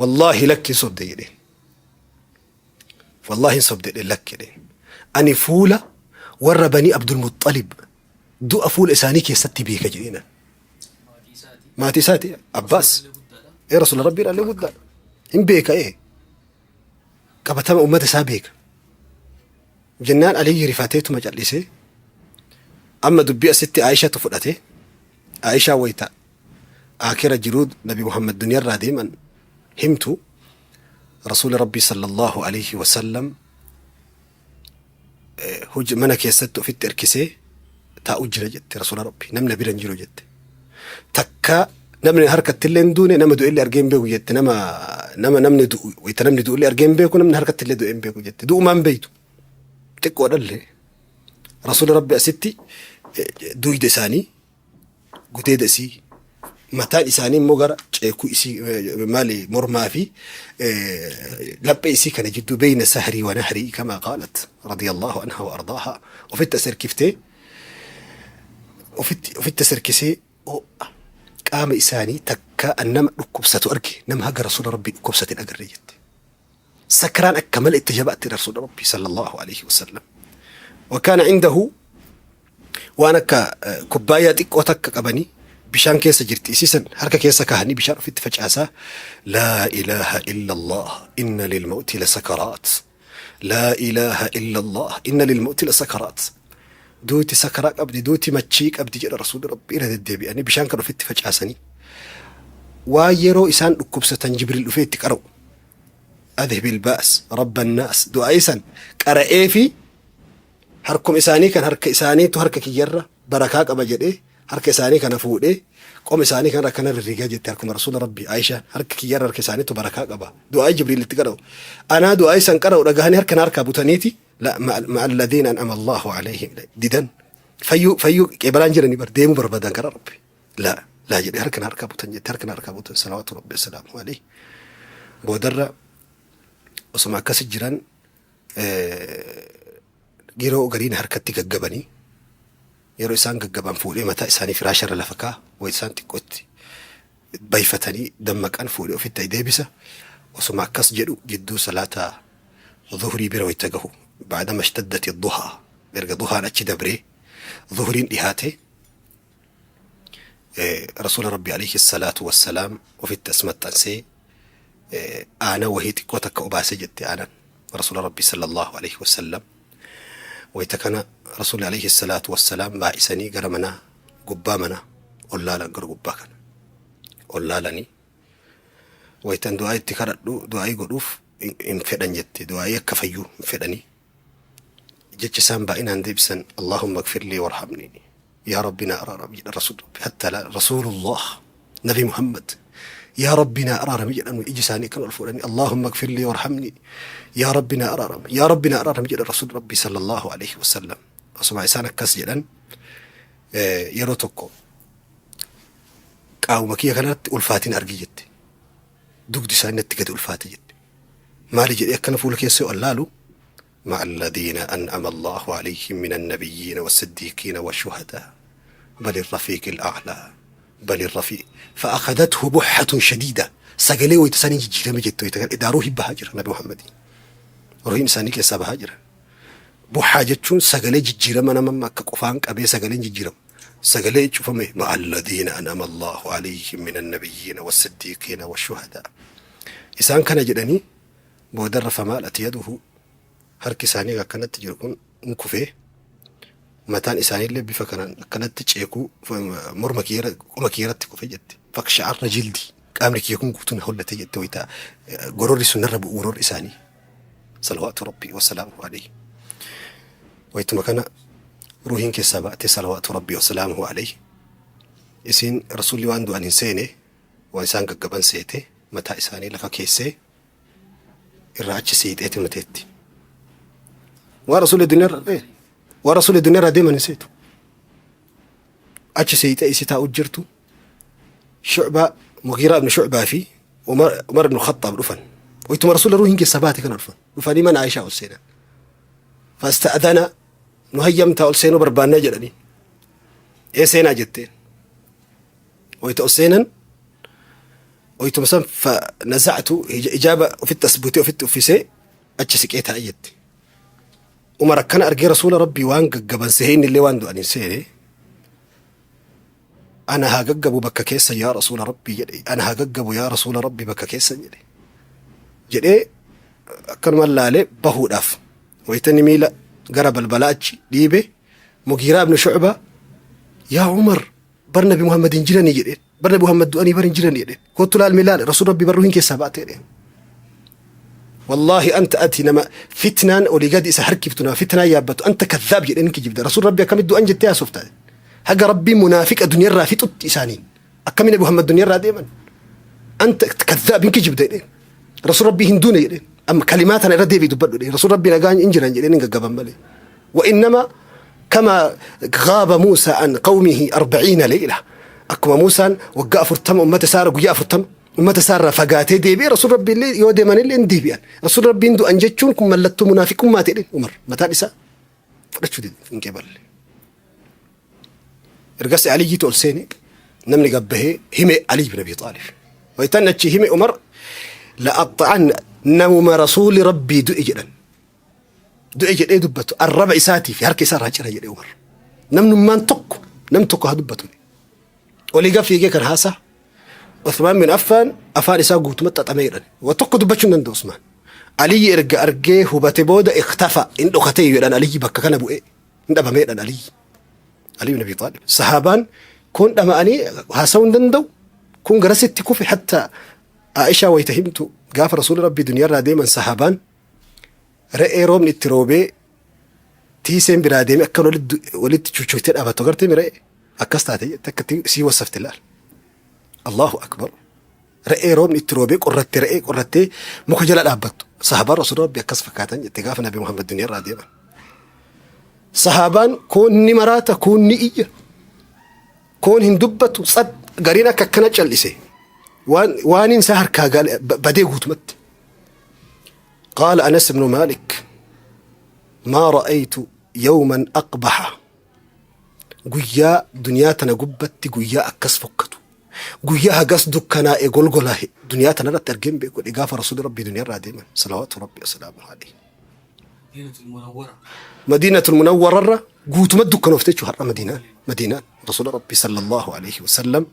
Wallahi lakki sobde jedheen. Wallahi hin sobde jedheen lakki jedheen. Ani fuula warra banii Abdul Muxxalib du'a fuula isaanii keessatti beeka jedheen. Maatii isaati Abbaas. Ee Rasuula Rabbii dhaalee guddaadha. Hin beeka ee. Qabatama uummata isaa beeka. Jennaan Aliyyi rifateetuma callisee amma dubbii asitti Aayishatu fudhate. Aayishaa wayita aakira jiruu Nabi Muhammad duniyarraa deeman himtu Rasuuli Rabbii sallallahu alaihi wasallam mana keessatti ofitti erkisee taa'u jira jette Rasuula Rabbii namni bira hin jiru jette. Takka namni harkatti illee hin duune nama du'e illee argee hin beeku jette nama nama namni du'u wayita namni du'u illee argee hin beeku namni harkatti illee du'e hin beeku jette du'umaan beeytu xiqqoodhallee Rasuula Rabbi asitti duyda isaanii gudeeda isii mataan isaanii immoo gara ceekuu isii maali mormaa fi laphee isii kana jidduu beeyna sahrii wa nahrii kamaa qaalat radiyallahu anha wa ardaaha ofitti as hirkiftee ofitti as hirkisee ho'a qaama isaanii takka an nama dhukkubsatu arge nama haga rasuula rabbii dhukkubsate hin agarre jette. Sakraan akka malee itti jabaatti rasuula rabbii sallallahu alaihi wasallam. Wakaana indahu waan akka kubbaayyaa xiqqoo takka qabanii bishaan keessa jirti isiisan harka keessa kaahanii bishaan ofitti facaasaa laa ilaaha illa Allah inna lilmawti la sakaraat laa ilaaha illa Allah inna lilmawti la sakaraat duuti sakaraa qabdi duuti machii qabdi jedha rasuulli rabbi irra deddeebi'anii bishaan kan ofitti facaasanii waa yeroo isaan dhukkubsatan jibriil dhufee itti qara'u adhibil baas rabban naas du'aa'ii san qara'ee fi Harkuma isaanii kan harka isaaniitu harka kiyyarra barakaa qaba jedhee harka isaanii kana fuudhee qoma isaanii kanarra akkana rirrigaa jette harkuma rasuula rabbii Aayishaan harka kiyyarra harka isaaniitu barakaa qaba du'aa'ii Jibriil itti qara'u anaa du'aa'ii san qara'u dhagahanii harka na harkaa butaniiti la ma'a alladhiina an'ama Allahu alayhim didan fayyuu fayyuu qeebalaan jiranii bar deemuu barbaadan karaa rabbi la laa jedhee harka na harkaa butan jette harka na harkaa butan salawaatu rabbi assalaamu alayhi boodarra osuma akkasi jiran Yeroo gariin harkatti gaggabanii yeroo isaan gaggaban fuudhee mataa isaanii firaasharra lafa kaa'a. Wayita isaan xiqqootti bayfatanii dammaqan fuudhee ofitti deebisa. Osuma akkas jedhu jidduu salaata zuhrii bira wayita gahu ba'dama ishtaddati duhaa erga duhaan achi dabree zuhriin dhihaate rasuula rabbi alayhi salaatu wassalaam ofitti as maxxansee aanan wahii xiqqoo takka obaase jette aanan rasuula rabbi sallallahu alaihi wasallam. Wayta kana Rasuulli alayhi salaatu wassalaam baay'isanii gara manaa, gubbaa manaa ol laalan, gara gubbaa kana ol laalanii waytan du'aa itti kadhadhu, du'aa'ii godhuuf hin fedhan jette, du'aa'ii akka fayyuu hin fedhanii. Jecha isaan baay'inaan deebisan, "Allahumma ighfirlii warhamnii, yaa Rabbi naa araarami" jedhan Rasuul Rabbi. Hatta la Rasuulullah, Nabi Muhammad, "Yaa Rabbi naa araarami" jedhan. Iji isaanii kan ol fuudhanii, "Allahumma ighfirlii warhamnii, yaa Rabbi naa araarami, yaa Rabbi naa araarami" jedhan Rasuul Rabbi sallallahu alaihi wasallam. Osuma isaan akkas jedhan, yeroo tokko qaamuma kiyya kanarratti ulfaatina argi jette. Dugdi isaanii natti gadi ulfaate jette. Maali jedhee akkana fuula keessa yoo allaalu, مع الذين أنعم الله عليهم من النبيين والصديقين والشهداء بل الرفيق الأعلى بل الرفيق. فأخذته بحة شديدة. Sagalee wayita sanii jijjiirame jette. Wayita kana idaa ruuhi bahaa jira Nabi Muhammad, ruuhiin isaanii keessaa bahaa jira. Buhaa jechuun sagalee jijjiirama, nama akka qofaan qabee sagaleen jijjiiramu, sagalee cufame. مع الذين أنعم الله عليهم من النبيين والصديقين والشهداء. Isaan kana jedhanii boodarra فمالت يده, harki isaanii akkanatti jiru kun hin kufee, mataan isaaniillee bifa kanaan akkanatti ceekuu morma kiyya, qoma kiyyaratti kufe jette. فاقشعر جلدي, qaamni kiyya kun guutuun hollate jette wayita gororri sun narra bu'u, gororri isaanii صلوات ربي وسلامه عليه. Wayituma kana ruuhiin keessaa baate صلوات ربي وسلامه عليه. Isiin Rasuulli waan du'an hin seene, waan isaan gaggaban seete, mataa isaanii lafa keessee irraa achi siixeeti mateetti. Waan Rasuulli duniyaarra, waan Rasuulli duniyaarraa deeman hin seetu. Achi siixee isi taa'u jirtu, Shucbaa, Mugiiraa ibn Shucbaa fi Umar ibn Khattaab dhufan. Wayituma Rasuulli ruuhiin keessaa baate kana dhufan. Dhufanii mana Aishaa ol seenan. فاستأذنا, nu hayyamtaa, ol seenuu barbaannaa jedhanii. Ee, seenaa jetteen. Wayita ol seenan, wayituma san فنزعت hijaaba ofitti as butee ofitti uffisee achi siqee taa'e jette. Umar akkana argee Rasuula Rabbii waan gaggaban sehee, inni illee waan du'an hin seene. "Ana haa gaggabu bakka keessa, yaa Rasuula Rabbii," jedhe. "Ana haa gaggabu, yaa Rasuula Rabbii, bakka keessa," jedhe. Jedhee akkanuma laalee bahuudhaaf wayitani miila gara balbalaa achi dhiibe, Mugiiraa ibn Shucbaa, "Yaa Umar, bar Nabi Muhammad hin jiranii," jedheen. "Bar Nabi Muhammad du'anii bar, hin jiranii," jedheen. "Kottu laal, milaal, Rasuul Rabbii bar ruuhin keessaa baate," jedheen. "والله أنت أتي nama fitnaan olii gadi isa harkiftu, nama fitnaan yaabbatu, أنت كذاب," jedheen, "kijibda. Rasuul Rabbii akkamitti du'an jettee haasofta? Haga Rabbii munaafiqa duniyarraa fixutti isaaniin akkami Nabi Muhammad duniyarraa deeman? أنت كذاب, hin kijibda," jedheen. "Rasuul Rabbii hin duune," jedheen. "Amma kalimaa tana irra deebii dubbadhu," jedheen. "Rasuul Rabbii nagaan hin jiran," jedheen, hin gaggaban malee. وإنما كما غاب موسى عن قومه 40 ليلة, akkuma Muusaan waggaa 40 ummata isaarra, guyyaa 40 ummata isaarraa fagaatee deebi'e, Rasuul Rabbii illee yoo deeman illee hin deebi'an. Rasuul Rabbiin du'an jechuun kun mallattoo munaafiqummaa ta'e. Umar mataan isaa fudhachuu hin qeeballe. Ergas Aliyyiitu ol seene. Namni gabbahee hime Ali ibn Abi Xaalib. Wayitan achi hime Umar, "لأقطعن, namuma Rasuuli Rabbii du'e jedhan, du'e jedhee dubbatu arraba isaatii fi harka isaa irraa cira," jedhe Umar. Namnummaan tokko, nam tokko haa dubbatu. Olii gad fiigee kan haasaa. Usmaan bin Affaan afaan isaa guutumatti xaxamee jedhan. Wa tokko dubbachuu hin danda'u Usmaan. Aliyyi erga argee hubate booda اختفى, hin dhokatee jedhan. Aliyyi bakka kana bu'ee hin dhabamee jedhan Aliyyi. Ali bin Abi Xaalib. Sahaabaan kun dhama'anii haasa'uu hin danda'u. Kun garasitti kufe. Hatta Aishaa wayita himtu, gaafa Rasuulli Rabbii duniyaarraa deeman, sahaabaan re'ee roobni itti roobee tiiseen biraa deemee akka walitti chuchoytee dhaabattu agartee, re'ee akkas taate jette, akka sii wasafte laal. الله أكبر. Re'ee roobni itti roobee qorrattee, re'ee qorrattee muka jala dhaabbattu. Sahaabaan Rasuulli Rabbii akkas fakkaatan jette gaafa Nabi Muhammad duniyaarraa deeman. Sahaabaan kun ni maraata, kun ni iyya. Kun hin dubbatu, tsad gariin akka akkana callise. Waan isaa harkaa badee guutumatti. قال أنس بن مالك: ما رأيت يوما أقبح, guyyaa duniyaa tana gubbatti guyyaa akkas fokkatu, guyyaa hagas dukkanaa'e golgolaahe duniyaa tana irratti argeen beeku, gaafa Rasuulli Rabbii duniyaa irraa deeman صلوات ربي وسلامه عليه. Madiinatul Munawwararra guutuma dukkanoofte jechuudha har'a Madiinaan Rasuula Rabbii صلى الله عليه وسلم.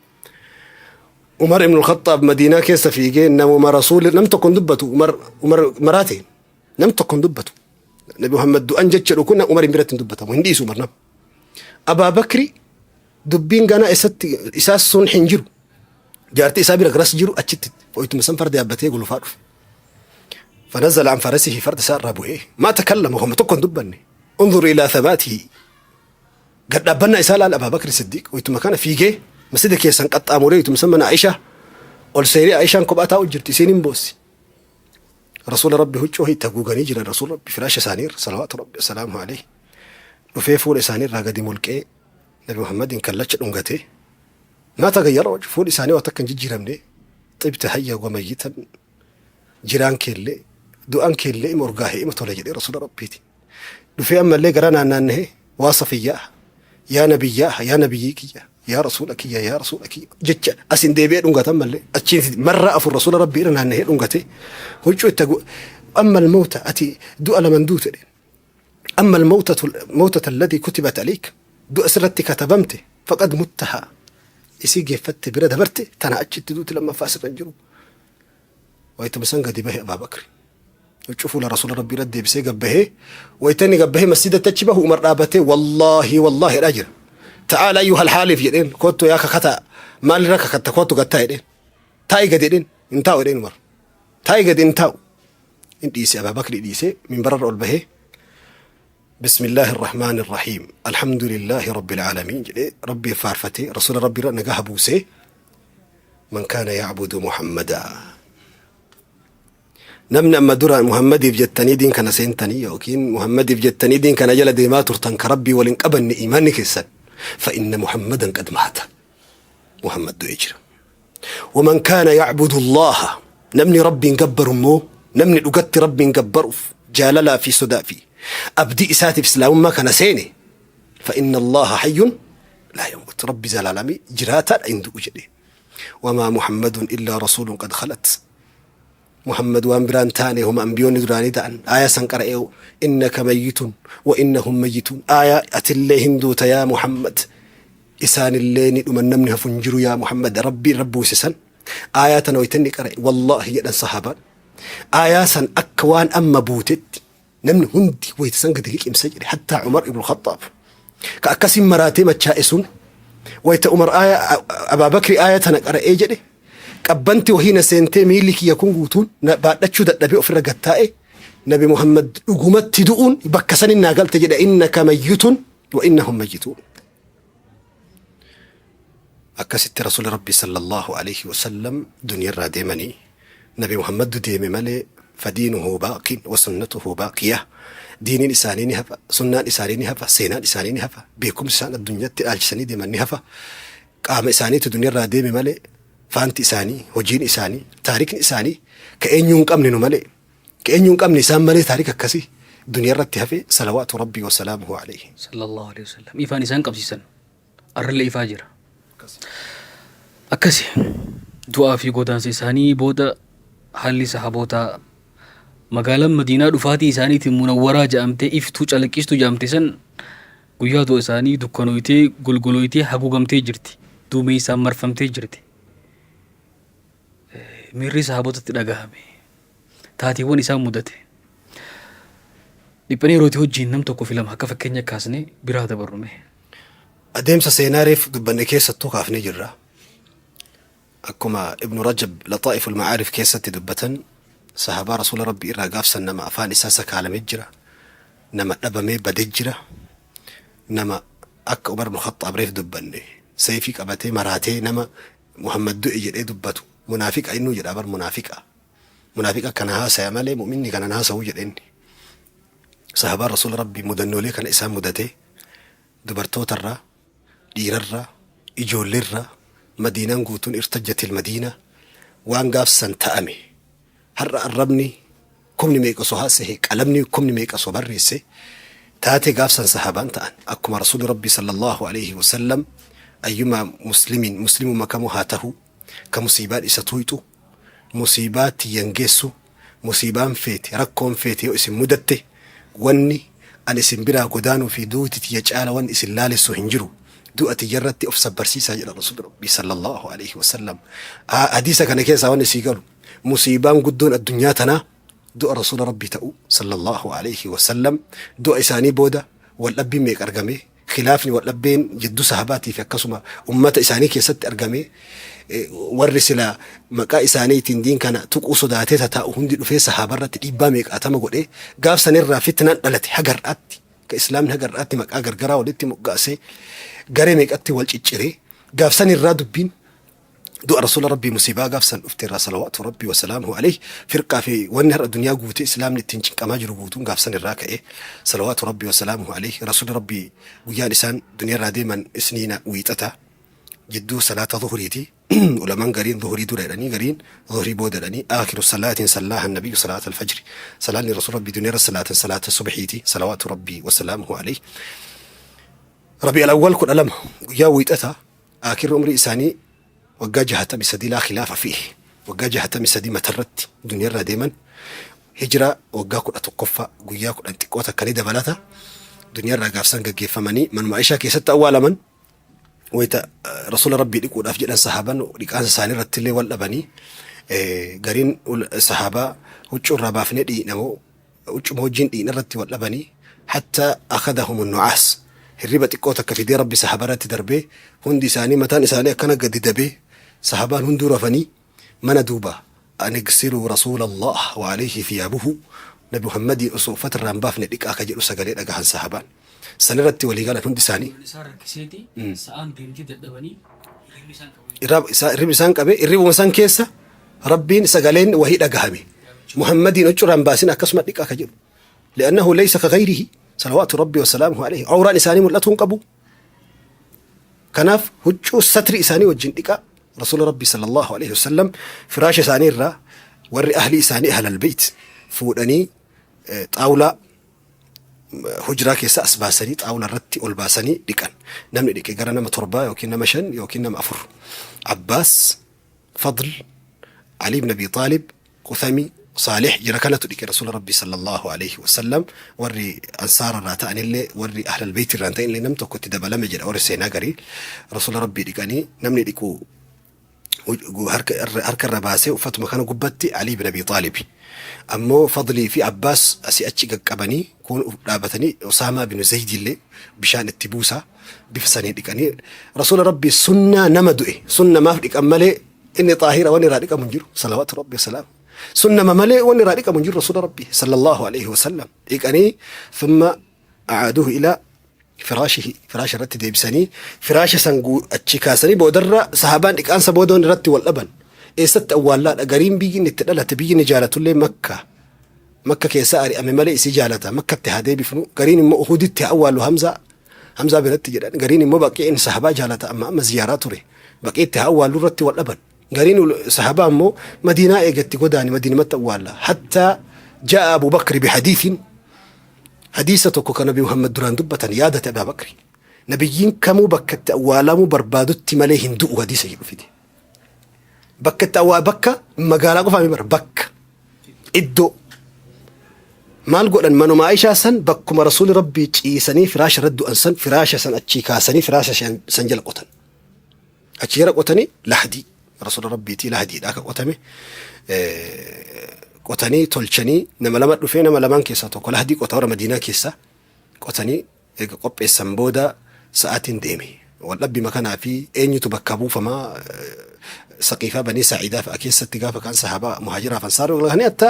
Umar ibn al-Khattaab Madiinaa keessa fiigee namuma Rasuulli nam tokko hin dubbatu. Umar maraate, nam tokko hin dubbatu. Nabi Muhammad du'an jecha kun Umar biratti hin dubbatamu, hin dhiisu Umar nama. Abaa Bakri dubbiin ganaa isatti isaas sun hin jiru. Jaartii isaa bira garas jiru, achitti wayituma san farda yaabbatee gulufaa dhufe. فنزل عن فرسه، farda isaa irraa bu'ee، ما تكلم، هم tokko hin dubbanne. انظر إلى ثباته، gad dhaabbannaa isaa laal. Abaa Bakri Siddiq wayituma kana fiigee masjida keessan qaxxaamuree wayituma san mana Aishaa ol seenee, Aishaan kophaa taa'u jirti, isiin hin boossi. Rasuula Rabbi huccuu itti haguuganii jiran, Rasuula Rabbi firaasha isaanii irra، صلوات ربي وسلامه عليه. Dhufee fuula isaanii irraa gadi mulqee Nabi Muhammadin kallacha dhungatee، ما تغير وجه، fuulli isaanii waa takka hin jijjiiramne. طبت حيا وميتا، jiraan keellee du'aan keellee ima urgaahee ima tola jedhee Rasuula Rabbiiti. Dhufee ammallee gara naannaannahee، waa Safiyyaa, yaa nabiyyaa, yaa nabiyyii kiyya, yaa rasuula kiyya, yaa rasuula kiyya jecha asin deebi'ee dhungatan mallee achiin marraa afur Rasuula Rabbii irra naannahee dhungate huccuu itti. أما الموتة، ati du'a laman duute dheen. أما الموتة الموتة التي كتبت عليك، du'a sirratti katabamte، فقد متها، isii geeffatte, bira dabarte, tana achitti duuti lammaffaa sirra hin jiru. Wayituma san gadi bahe Abaa Bakri. Huccuu fuula Rasuula Rabbii irra deebisee gabbahee, wayita inni gabbahee masjidatti achi bahu, Umar dhaabatee "والله والله" jedhaa jira. "تعال أيها الحالف" jedheen, "Kottu yaa kakataa, maalirra kakatta? Kottu gattaa" jedheen. "Taa'i gadi" jedheen. "Hin taa'u" jedheen Umar. "Taa'i gadi." "Hin taa'u." In dhiise, Abaa Bakri dhiisee minbararra ol bahee, "بسم الله الرحمن الرحيم، الحمد لله رب العالمين" jedhee Rabbii faarfatee, Rasuula Rabbii irra nagaa buusee, "من كان يعبد محمدا", namni amma dura Muhammadiif jettanii diin kana seentanii yookiin Muhammadiif jettanii diin kana jala deemaa turtan, ka Rabbii waliin qabanne imaanni keessan, فإن محمدا قد مات, Muhammad du'ee jira. ومن كان يعبد الله, namni Rabbiin gabbaru immoo, namni dhugatti Rabbiin gabbaruuf jaalalaa fi sodaa fi abdii isaatiif islaamummaa kana seene, فإن الله حي لا يموت, Rabbi zalaalamii jiraataadha, hin du'u jedhe. وما محمد إلا رسول قد خلت, Muhammad waan biraan taane homa ambiyoonni duraanii ta'an. Aayaa san qara'ee, إنك ميت وإنهم ميتون, aayaa atillee hin duuta yaa Muhammad, isaanillee ni dhuman, namni hafu hin jiru yaa Muhammad, Rabbiin rabbuuse san aayaa tana waytanni qara'e, wallaahi jedhan sahaabaan, aayaa san akka waan amma buutetti namni hundi wayta san gadi liqimsa jedhe. Hattaa Umar ibn Khattaab ka akkasiin maraatee machaa'e sun, wayta Umar aayaa Abaa Bakri aayaa tana qara'ee jedhe, qabbanti wahii na seentee, miilli kiyya kun guutuun na baadhachuu dadhabee ofirra gattaa'e. Nabi Muhammad dhugumatti du'uun bakka sanin naa galte jedhe. إنك ميت وإنهم ميتون. Akkasitti Rasuuli Rabbi صلى الله عليه وسلم duniyaarraa deemanii, Nabi Muhammad deeme malee, فدينه باق وسنته باقية. Diiniin isaanii ni hafa, sunnaan isaanii ni hafa, seenaan isaanii ni hafa, beekumsi isaan addunyaatti dhaalchisanii deeman ni hafa. Qaama isaaniitu duniyaarraa deeme malee, faanti isaanii, hojiin isaanii, taarikni isaanii ka eenyuu hin qabne nu malee, ka eenyuu hin qabne isaan malee, taarika akkasii duniyaarratti hafe, صلوات ربي وسلامه عليه. صلى الله عليه وسلم. Ifaan isaan qabsiisan arrallee ifaa jira. Akkasi du'aa fi godaansa isaanii booda haalli sahabootaa, magaalaan Madiinaa dhufaatii isaaniitiin munawwaraa jedhamtee, iftuu calaqqistu jedhamte san, guyyaa du'a isaanii dukkanooytee, golgolooytee, haguugamtee jirti. Duumessaan marfamtee jirti. Miirri sahabootatti dhagahame. Taateewwan isaan mudate. Dhiphanii yerootii wajjin nam tokko filama akka fakkeenya kaasnee biraa dabarrume. Adeemsa seenaa reef dubbanne keessattuu kaafnee jirra. Akkuma Ibnu Rajab Laxaa'iful Macaarif keessatti dubbatan, sahabaa Rasuula Rabbii irraa gaafsan nama afaan isaa sakaalamee jira. Nama dhabamee badee jira. Nama akka Umar ibn Khattaab reef dubbanne sayfii qabatee maraatee nama Muhammad du'e jedhee dubbatu, munaafiqa innuu jedha bar, munaafiqa. Munaafiqa kana haasaya malee mu'minni kana haasa'uu jedheenni. Sahabaan Rasuula Rabbii mudannoolee kana isaan mudatee, dubartootarraa, dhiirarraa, ijoolleerraa, Madiinaan guutuun ارتجت المدينة. Waan gaafsan ta'ame har'a arrabni kumni meeqa osoo haasahe, qalamni kumni meeqa osoo barreesse, taate gaafsan sahabaan ta'an, akkuma Rasuuli Rabbii صلى الله عليه وسلم أيما مسلم, muslimuma kamuu haa tahu, ka musiibaan isa tuyxu, musiibaa tiyyan geessu, musiibaan feete, rakkoon feete yoo isin mudatte, wanni ani isin biraa godaanuu fi duuti tiyya caala wanni isin laalessu hin jiru, du'a tiyya irratti of sabbarsiisaa jedha Rasuuli Rabbii صلى الله عليه وسلم. Hadiisa kana keessaa wanni sii galu, musiibaan guddoon addunyaa tanaa Du'a Rasuula Rabbii ta'uu sallallahu aleyhi wa sallam du'a isaanii booda wal dhabbiin meeqa argame, khilaafni wal dhabbeen jidduu sahabaatii fi akkasuma ummata isaanii keessatti argame, warri sila maqaa isaaniitiin diin kana tuquu sodaatee tataa'u hundi dhufee sahaaba irratti dhiibbaa meeqaatama godhee gaaf sanirraa fitnaan dhalate haga har'aatti ka islaamni haga har'aatti maqaa gargaraa walitti moggaasee garee meeqatti wal cicciree gaaf sanirraa dubbiin Du'a Rasuula Rabbii musiibaa gaaf san dhufte irraa salawaatu Rabbii wasalaamuhu aleyh firqaa fi wanni har'a duniyaa guutee islaamni ittiin cinqamaa jiru guutuun gaaf san irraa ka'e salawaatu Rabbii wasalaamuhu aleyh. Rasuulli Rabbii guyyaan isaan duniyaa irraa deeman isniina wiixata jidduu salaata zuhuriiti. Ulamaan gariin zuhurii dura jedhanii gariin zuhurii booda jedhanii aakiru salaatiin sallaaha nabiyyu salaata alfajri salaanni Rasuula Rabbii duniyaa irra salaatan salaata subhiiti salawaatu Rabbii wasalaamuhu aleyh. Rabi'al awwal 12 guyyaa wiixata Aakirri umrii isaanii waggaa 63 laa khilaafa fiihi waggaa 63 matarratti duniyarraa deeman. Hijraa waggaa 11ffaa guyyaa 10 xiqqoo takka ni dabalata duniyarraa gaafsan gaggeeffamanii manuma Aishaa keessatti awwaalaman. Wayta rasuula rabbii dhiquudhaaf jedhan sahaaban dhiqaansa isaanii irratti illee wal dhabanii gariin sahaabaa huccuu irraa baafnee dhiqna moo huccuma wajjiin dhiqna irratti wal dhabanii hatta akhadahum nu'aas hirriba xiqqoo takka fidee rabbi sahaaba irratti darbee hundi isaanii mataan isaanii akkana gadi dabee sahabaan hunduu rafanii mana duuba an igsiluu rasuula Allah wa alayhi thiyaabuhu nabi Muhammadiin osoo uffata irraa hin baafne dhiqaa ka jedhu sagalee dhagahan sahabaan san irratti walii galan hundi isaanii. Isaan rakkiseeti sa'aan deemtee dadhabanii hirribni isaan qabe. Hirribni isaan qabe hirribuma san keessa Rabbiin sagaleen wahii dhagahame. Muhammadiin huccurraa hin baasin akkasuma dhiqaa ka jedhu. Li'annahu laysa ka gayrihi salawaatu Rabbii wasalaamuhu alayhi. Awraan isaanii mul'atuu hin qabu. Kanaaf huccuu satri isaanii wajjin dhiqaa Rasuula Rabbii sallallahu alayhi wasallam firaasha isaanii irraa warri ahlii isaanii ahlal beyt fuudhanii xaawulaa hujraa keessa as baasanii xaawula irratti ol baasanii dhiqan. Namni dhiqe gara nama torbaa yookiin nama shan yookiin nama afur. Abbaas, Fadl, Ali ibn Abi Xaalib, Quthami, Saalih jira kanatu dhiqe Rasuula Rabbii sallallahu alayhi wasallam. Warri ansaara irraa ta'anillee warri ahlal beeyti irraa hin ta'inillee nam tokko itti dabalame jedha warri seenaa garii. Rasuula Rabbii dhiqanii namni dhiqu harka irra baasee uffatuma kana gubbatti Ali ibn Abi Xaalib. Ammoo Fadlii fi Abbaas asii achi qaqqabanii kun dhaabatanii Usaamaa bin Zayd illee bishaan itti buusaa bifa sanii dhiqanii Rasuula Rabbii sunnaa nama du'e sunnamaaf dhiqan malee inni xaahira wanni irraa dhiqamu hin jiru salawaatu Rabbii wasalaam. Sunnama malee wanni irraa dhiqamu hin jiru Rasuula Rabbii sallallahu alaihi wasallam dhiqanii thumma a'aaduhu ilaa firaashihi firaasha irratti deebisanii firaasha san achi kaasanii boodarra sahabaan dhiqaansa booda wanni irratti wal dhaban eessatti awwaallaadha. Gariin biyyi inni itti dhalate biyyi inni jaalatullee Makka Makka keessaa ari'ame malee isii jaalata Makkatti haa deebifnu. Gariin immoo Uhuditti haa awwaallu Hamzaa Hamzaa biratti jedhan. Gariin immoo Baqiin sahabaa jaalata amma amma ziyaaraa ture Baqiitti haa awwaallu irratti wal dhaban. Gariin sahabaa immoo Madiinaa eegatti godaani Madiinumatti awwaalla. Hattaa ja'a Abu Bakri bihadiithin hadiisa tokko kan Nabi Muhammad duraan dubbatan yaadate Abaa Bakri. Nabiyyiin kamuu bakka itti awwaalamuu barbaadutti malee hin du'u hadiisa jedhu fide. Bakka itti awwaa bakka magaalaa qofaa mi bara bakka iddoo maal godhan manuma Aishaa san bakkuma rasuulli rabbii ciisanii firaasha irratti du'an san firaasha san achii kaasanii firaasha san jala qotan. Achi jala qotanii lahdii rasuula rabbiitii lahdiidha akka qotame qotanii tolchanii nama lama dhufee nama lamaan keessaa tokko lahdii qota warra Madiinaa keessaa qotanii eega qopheessan booda sa'aatiin deeme. Waldhabbii makanaa fi eenyutu bakka buufamaa saqiifaa banii saa'idaa fa'a keessatti gaafa kaan sahaabaa muhaajiraaf ansaar walgahanii hatta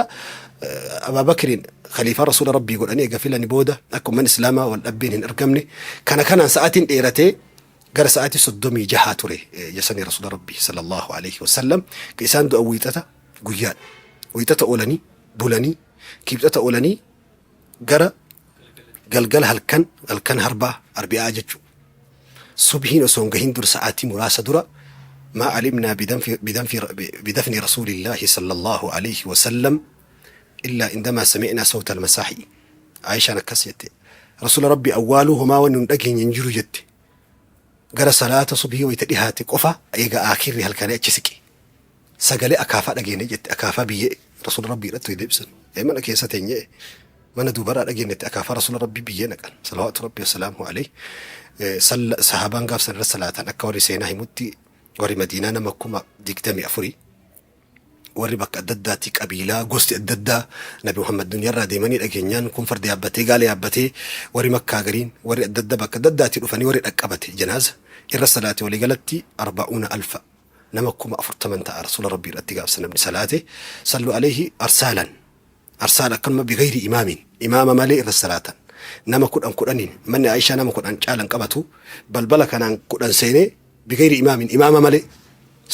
Abaa Bakriin khaliifaa rasuula rabbii godhanii eega filani booda akka ummanni islaamaa waldhabbiin hin argamne kana kanaan sa'aatiin dheeratee gara sa'aatii 36 ture jasanii rasuula rabbii sallallahu alaihi wasallam ka isaan du'a wiixata guyyaadha. Wiixata oolanii bulanii kibxata oolanii gara galgala halkan halkan harbaa arbi'aa jechuu subhiin osoo hin gahin dura sa'aatii muraasa dura maa alimnaa bidafni rasuulillaahi sallallahu alaihi wasallam illaa indamaa sami'naa sawta almasaahi. Aayishaan akkas jette rasuula rabbii awwaaluu homaa wanni hin dhageenye hin jiru jette. Gara salaata subhii wayita dhihaate qofa eega aakirri halkanii achi siqe sagalee akaafaa dhageenne jette. Akaafaa biyyee rasuula rabbii irratti deebisan ee mana keessa teenyee mana duubarraa dhageenyetti akaafaa rasuula rabbii biyyee naqan salawaatu rabbii wasalaamu alayhi. Sahaabaan gaaf san irra salaatan akka warri seenaa himutti warri Madiinaa nama 24,000. Warri bakka adda addaatti qabiilaa gosti adda addaa Nabi Muhammad duniyarraa deemanii dhageenyaan kun farda yaabbatee, gaala yaabbatee, warri Makkaa gariin, warri adda addaa bakka adda addaatti dhufanii warri dhaqqabate janaaza irra salaate. Waliigalatti arba'uuna alfa, nama 40,000 ta'a Rasuula Rabbii irratti gaafsa namni salaate. Sallu alayhi arsaalan arsaala, akkanuma bigayri imaamin, imaama malee irra salaatan, nama 10 10n. Manni Aishaa nama 10 caalan qabatu. Balbala kanaan 10 seenee, bigayri imaamin, imaama malee,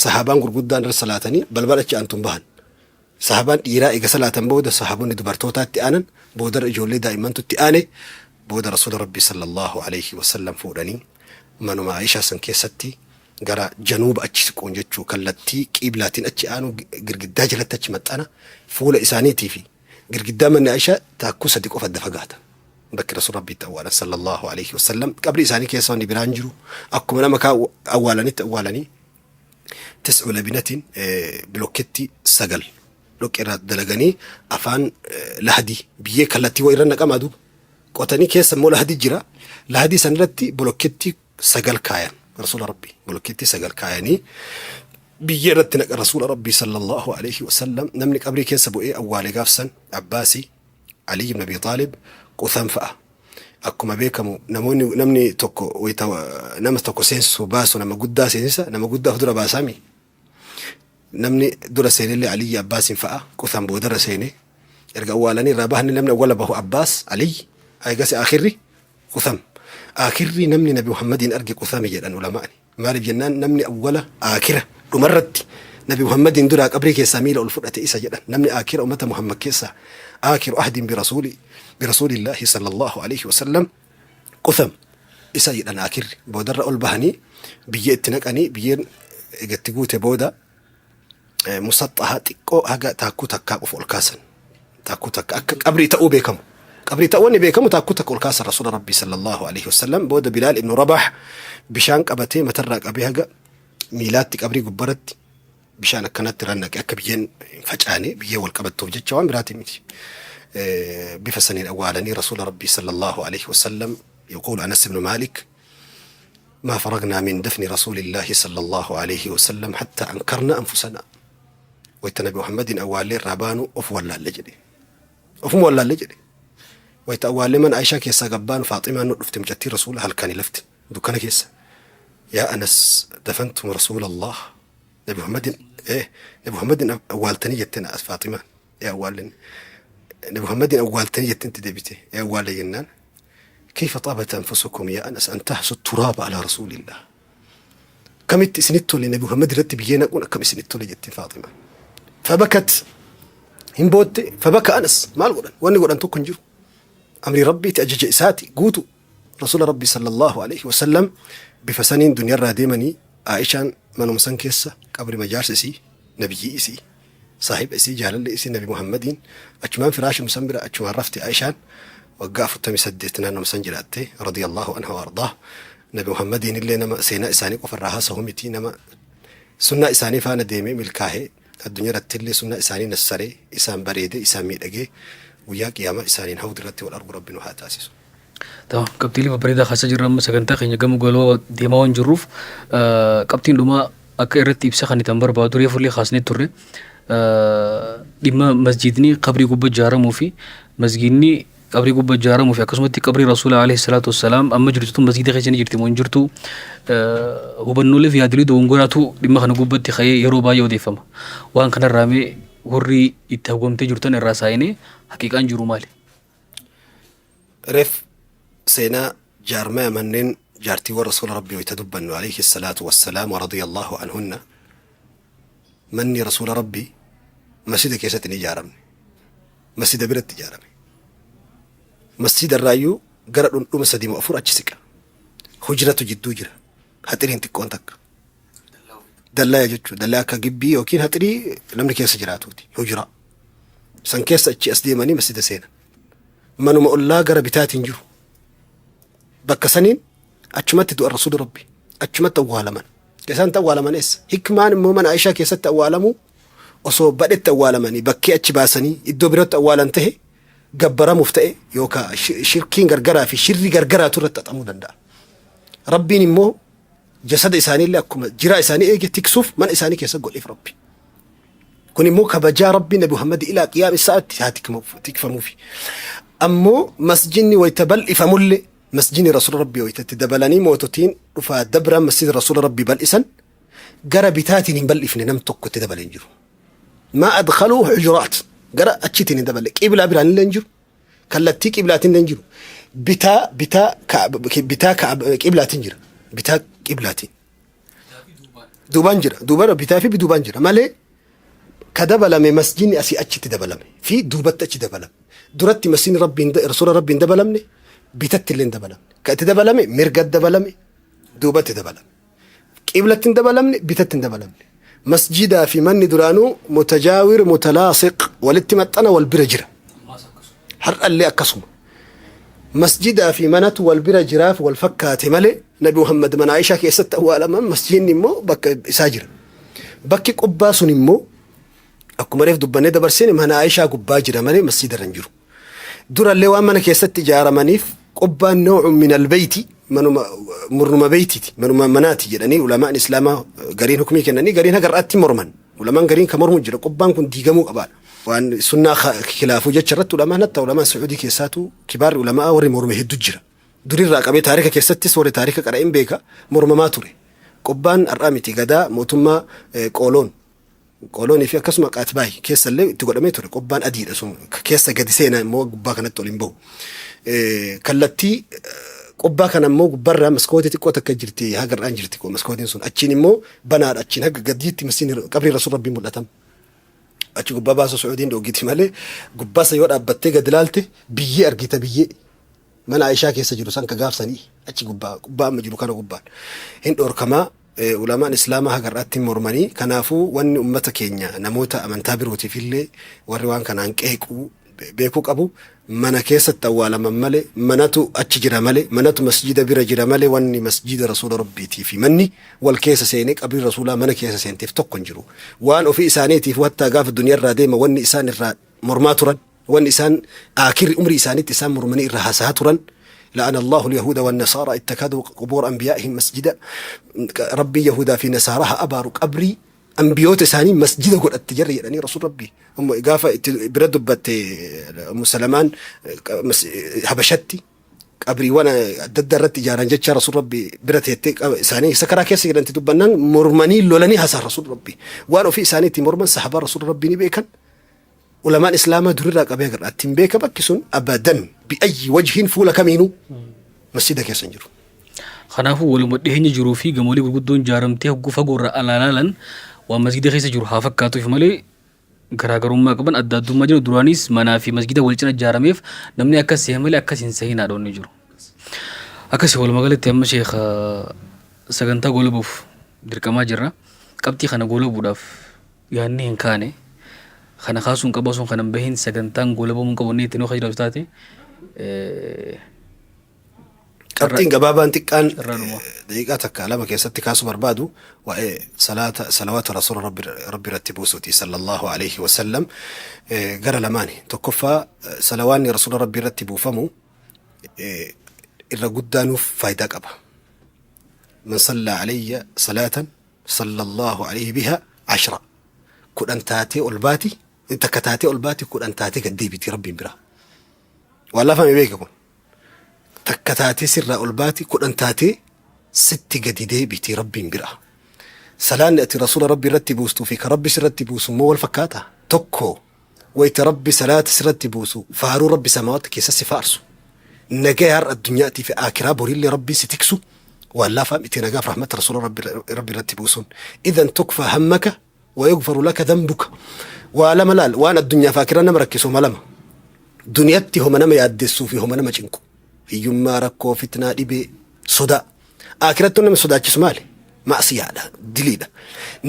sahaabaan gurguddaan irra salaatanii balbala achi aantuun bahan. Sahaabaan dhiiraa eega salaatan booda sahaabonni dubartootaatti aanan, boodarra ijoollee daa'immantu itti aane. Booda Rasuula Rabbii sallallahu alayhi wasallam fuudhanii manuma Aishaa san keessatti gara januuba achi siquun jechuu, kallattii qiiblaatiin achi aanu, girgiddaa jalatti achi maxxana. Fuula isaaniitii fi girgiddaa manni Aishaa taakkuu 3 qofa adda fagaata. Bakki Rasuula Rabbii itti awwaalan sallallahu alayhi wasallam, qabrii isaanii keessa wanni biraan jiru, akkuma nama kaa awwaalanitti awwaalanii, tis'u labinatiin, bilokketti 9 dhoqqee irraa dalaganii, afaan lahadii biyyee kallattii waa irra naqamaa duuba qotanii, keessa immoo lahadii jira. Lahadii san irratti bilokketti 9 kaayan. Rasuula Rabbii bilokketti 9 kaayanii biyyee irratti naqa. Rasuula Rabbii sallallahu alayhi wasallam namni qabrii keessa bu'ee awwaale gaafsan Abbaasii, Ali ibn Abi Xaalib, Qutham fa'a. Akkuma beekamu namoonni, namni tokko wayita nama tokko seensisu baasu, nama guddaa seensisa, nama guddaa of dura baasaami. Namni dura seenellee Aliyyi, Abbaasiin fa'a. Qutham boodarra seene. Erga awwaalanii irraa bahanii namni awwala bahu Abbaas, Aliyyi, eegas akhirri Qutham. Akhirri namni Nabi Muhammadiin arge Quthami jedhan ulamaani. Maaliif jennaan, namni awwala aakira dhumarratti Nabi Muhammadiin duraa qabrii keessaa miila ol fudhate isa jedhan. Namni aakira ummata Muhammad keessaa aakiru ahdin birasuuli birasuulillaahi sallallahu alayhi wasallam Qutham isa jedhan aakirri. Boodarra ol bahanii biyyee itti naqanii, biyyeen egatti guute booda musaxxaha xiqqoo haga taakkuu takkaa qofa ol kaasan. Taakkuu takka akka qabrii ta'uu beekamu. Qabrii ta'uu inni beekamu taakkuu takka ol kaasan Rasuula Rabbii sallallahu alaihi wasallam. Booda Bilaal ibnu Rabaah bishaan qabatee matarraa qabee haga miilaatti qabrii gubbaratti bishaan akkanatti irra naqe, akka biyyeen hin facaane, biyyee wal qabattuuf jecha, waan biraatii miti. Bifa saniin awwaalanii Rasuula Rabbii sallallahu alaihi wasallam. يقول أنس بن مالك: ما فرغنا من دفن رسول الله صلى الله عليه وسلم حتى أنكرنا أنفسنا. Wayta Nabi Muhammadin awwaallee irraa baanu of wallaalle jedhe. Ofuma wallaalle jedhe. Wayta awwaallee mana Aishaa keessaa gabbaanu Faaximaan nu dhufte, mucattii Rasuula, halkanii lafti dukkana keessa. "Yaa Anas, dafantum Rasuulallah?" Nabi Muhammadin Nabi Muhammadin awwaaltanii jetteen as Faaximaan. Ee, awwaallen. Nabi Muhammadin awwaaltanii jetteen itti deebite. Ee, awwaalle jennaan. "كيف طابت أنفسكم يا أنس أن تهسوا التراب على رسول الله؟ Kamitti isinitti tole? Nabi Muhammad irratti biyyee naquun akkam isinitti tole?" jettiin Faaximaan. فبكت, hin bootte. فبكى أنس. Maal godhan? Wanni godhan tokko hin jiru. Amri Rabbiiti, ajaja isaati guutu. Rasuula Rabbii sallallahu alaihi wasallam bifa saniin duniyarraa deemanii. Aishaan manuma san keessa qabri majaarsa isii, nabiyyii isii, saahiba isii, jaalalli isii Nabi Muhammadiin achumaan firaashuma san bira achumaan rafte. Aishaan waggaa 48 naannoma san jiraatte, radiyallahu anha wa ardaa. Nabi Muhammadiin illee nama seenaa isaanii qofa irraa haasahu miti, nama sunnaa isaanii faana deemee milkaahee, addunyaa irratti illee sunnaa isaanii nassaree, isaan bareedee, isaan miidhagee, guyyaa qiyaamaa isaaniin hawdi irratti wal argu Rabbi nu haa taasisu. Tamam, qabxiilee babbareedaa kaasaa jirra. Amma sagantaa keenya gama golabaa deemaa waan jirruuf, qabxiin dhumaa akka irratti ibsa kan itti barbaadu, reefu illee kaasnee turre, dhimma masjidni qabrii gubbaa ijaaramuu fi masjidni qabrii gubbaa ijaaramuu fi akkasumatti qabrii Rasuula alayhi salaatu wassalaam amma jirtu masjida keessa ni jirti moo hin jirtu, hubannoolee fi yaadilee dogongoraatu dhimma kana gubbatti ka'ee yeroo baay'ee odeeffama. Waan kanarraa mee warri itti hawwamtee jirtan irraa saayinee haqiiqaan jiru maali? Reef seenaa jaarmaya manneen jaartiiwwan Rasuula Rabbii wayta dubbannu alayhi salaatu wassalaam wa radiyallahu anhunna, manni Rasuula Rabbii masjida keessatti hin ijaaramne. Masjida biratti ijaarame. Masjida irraayyuu gara dhundhuma 3 moo 4 achi siqa. Hujratu jidduu jira. Haxiriin xiqqoon takka. Dallaya jechuudha. Dallaya akka gibbii yookiin haxirii namni keessa jiraatuuti. Hujraa. San keessa achi as deemanii masjida seenan. Manuma ollaa gara bitaatiin jiru. Bakka saniin achumatti du'a Rasuulli Rabbi. Achumatti awwaalaman. Isaan awwaalaman eessa? Hikmaan immoo mana Aishaa keessatti awwaalamuu, osoo badhetti awwaalamanii bakkee achi baasanii iddoo biratti awwaalan tahe, gabbaramuuf ta'e yookaan shirkiin gargaraa fi shirri gargaraatu irratti xaxamuu danda'a. Rabbiin immoo jasada isaaniillee akkuma jiraa isaanii eege tiksuuf mana isaanii keessa godheef Rabbi. Kun immoo kabajaa Rabbii Nabi Muhammad ilaa qiyaami sa'aatti haa tikfamuufi. Ammoo masjidni wayta bal'ifamullee, masjidni Rasuula Rabbii wayta itti dabalanii moototiin dhufaa dabran masjida Rasuula Rabbii bal'isan, gara bitaatiin hin bal'ifne, nam tokko itti dabale hin jiru. Maa adkaluu hujuraat, gara achiitiin hin daballe, qiblaa biraan illee hin jiru. Kallattii qiblaatiin illee hin jiru. Bitaa qiblaatiin jira. Bitaa qiblaatiin. Duubaan jira. Duubaan bitaa fi duubaan jira malee ka dabalame masjidni asii achitti dabalame fi duubatti achi dabalame. Duratti masjidni Rabbiin, Rasuula Rabbiin dabalamne, bitatti illee hin dabalamne. Ka itti dabalame mirga dabalame, duubatti dabalame. Qiblatti hin dabalamne, bitatti hin dabalamne. Masjidaa fi manni duraanuu mutajaawir mutalaasiq, walitti maxxana, wal bira jira. Har'allee akkasuma. Masjidaa fi manatu wal bira jiraaf wal fakkaate malee Nabi Muhammad mana Aishaa keessatti awwaalaman, masjidni immoo bakka isaa jira. Bakki qubbaa sun immoo akkuma reef dubbannee dabarsine mana Aishaa gubbaa jira malee masjida irra hin jiru. Durallee waan mana keessatti ijaaramaniif qubbaan naw'un min albeeyti, manuma murnuma beeytiiti, manuma manaati jedhanii ulamaan islaamaa gariin hukmii kennanii, gariin haga har'aatti morman. Ulamaan gariin kan mormu jira, qubbaan kun diigamuu qabaadha. Waan sunnaa khilaafuu jecha irratti ulamaan, hatta ulamaan Sacuudii keessaatu kibaarri ulamaa warri morme hedduu jira. Durirraa qabee taarika keessattis warri taarika qara'een beeka mormamaa ture. Qubbaan har'aa miti, gadaa mootummaa qooloon. Qooloonii fi akkasuma qaatbaay keessallee itti godhamee ture. Qubbaan adiidha sun keessa gadi seenaa immoo gubbaa kanatti ol hin bahu. Kallattii qubbaa kana immoo gubbarraa maskootii xiqqoo takka jirti, haga irraan jirti maskootiin sun, achiin immoo banaadha, achiin haga gadiitti masiin qabrii Rasuul Rabbii mul'atama. Achi gubbaa baasuu Su'uudiin dhoogiti malee gubbaasa yoo dhaabbattee gadi ilaalte biyyee argita, biyyee mana Aishaa keessa jiru san ka gaafsanii achi gubbaa, gubbaa amma jiru kana gubbaan hin dhorkamaa. Ulamaan islaamaa haga har'aatti hin mormanii. Kanaafuu wanni ummata keenya, namoota amantaa birootiif illee, warri waan kanaan qeequu beekuu qabu, mana keessatti awwaalaman malee, manatu achi jira malee, manatu masjida bira jira malee, wanni masjida Rasuula Rabbiitii fi manni wal keessa seenee qabrii Rasuulaa mana keessa seenteef tokko hin jiru. Waan ofii isaaniitiif hattaa gaafa duniyaa irraa deema wanni isaan irraa mormaa turan, wanni isaan aakirri umrii isaaniitti isaan mormanii irraa haasa'aa turan, لعن الله اليهود والنصارى اتخذوا قبور أنبيائهم مسجدا، ربي يهودا في نصارى أبارو قبري ambiyoota isaanii masjida godhatte jarri jedhanii Rasuul Rabbii gaafa itti bira dubbatte Ummu Salamaan Habashatti qabriiwwan adda addaa irratti ijaaran jecha Rasuul Rabbii bira teettee isaanii isa karaa keessa jedhanti dubbannaan mormanii lolanii haasa'an. Rasuul Rabbii waan ofii isaanii itti morman sahabaa Rasuul Rabbii ni beekan. Ulamaan islaamaa durirraa qabee agarra ittiin beeka, bakki sun abadan bi'ayyi wajhiin fuula kamiinuu masjida keessa hin jiru. Kanaafuu waluma dhiyeenya jiruu fi gamoolee gurguddoon ijaaramtee hogguu fagoo irraa alaa ilaalan waan masgida keessa jiru haa fakkaatuuf malee garaagarummaa qaban, adda addummaa jiru. Duraanis manaa fi masgida wal cina ijaarameef namni akkas sehe malee akkas hin sehinaa dhoonni jiru. Akkasii walumaa galatti amma sheekha sagantaa goolabuuf dirqamaa jirra. Qabxii kana goolabuudhaaf yaadni hin kaane kana kaasuun qaba, osoo kana hin bahin sagantaan goolabamuu hin qabu inni ittiin hojii taate. Qabxiin gabaabaan xiqqaan Irraa daqiiqaa takka lama keessatti kaasuu barbaadu waa'ee salaata, salawaata Rasuula Rabbi irratti buusuuti sallallahu alaihi wasallam gara lamaani. Tokkoffaa, salawaanni Rasuula Rabbi irratti buufamu irra guddaa nuuf faayidaa qaba. من صلى علي صلاة صلى الله عليه بها عشرا، 10 taatee ol baati, takka taatee ol baati, 10 taatee gad deebiti Rabbiin biraa. Waan lafame beeka kun. Takka taatee sirraa ol baati, 10 taatee sitti gadi deebiti Rabbiin biraa. Salaanni ati Rasuula Rabbi irratti buustuu fi ka Rabbi sirratti buusu immoo wal fakkaata. Tokko wayita Rabbi salaata sirratti buusu faaruu Rabbi samaawatti keessa si faarsu. Nagaya har'a addunyaatii fi aakiraa boriillee Rabbiin si tiksu waan laafaa miti nagaaf rahmata Rasuula Rabbi irratti buusuun. إذن تكفى همك ويغفر لك ذنبك. Waa lama laal, waan addunyaa fi aakiraa nama rakkisu homa lama. Duniyatti homa nama yaaddessuu fi homa nama cinqu. Hiyyummaa, rakkoo, fitnaa, dhibee, sodaa. Aakiratti nama sodaachisu maali? Ma'siyaadha, diliidha.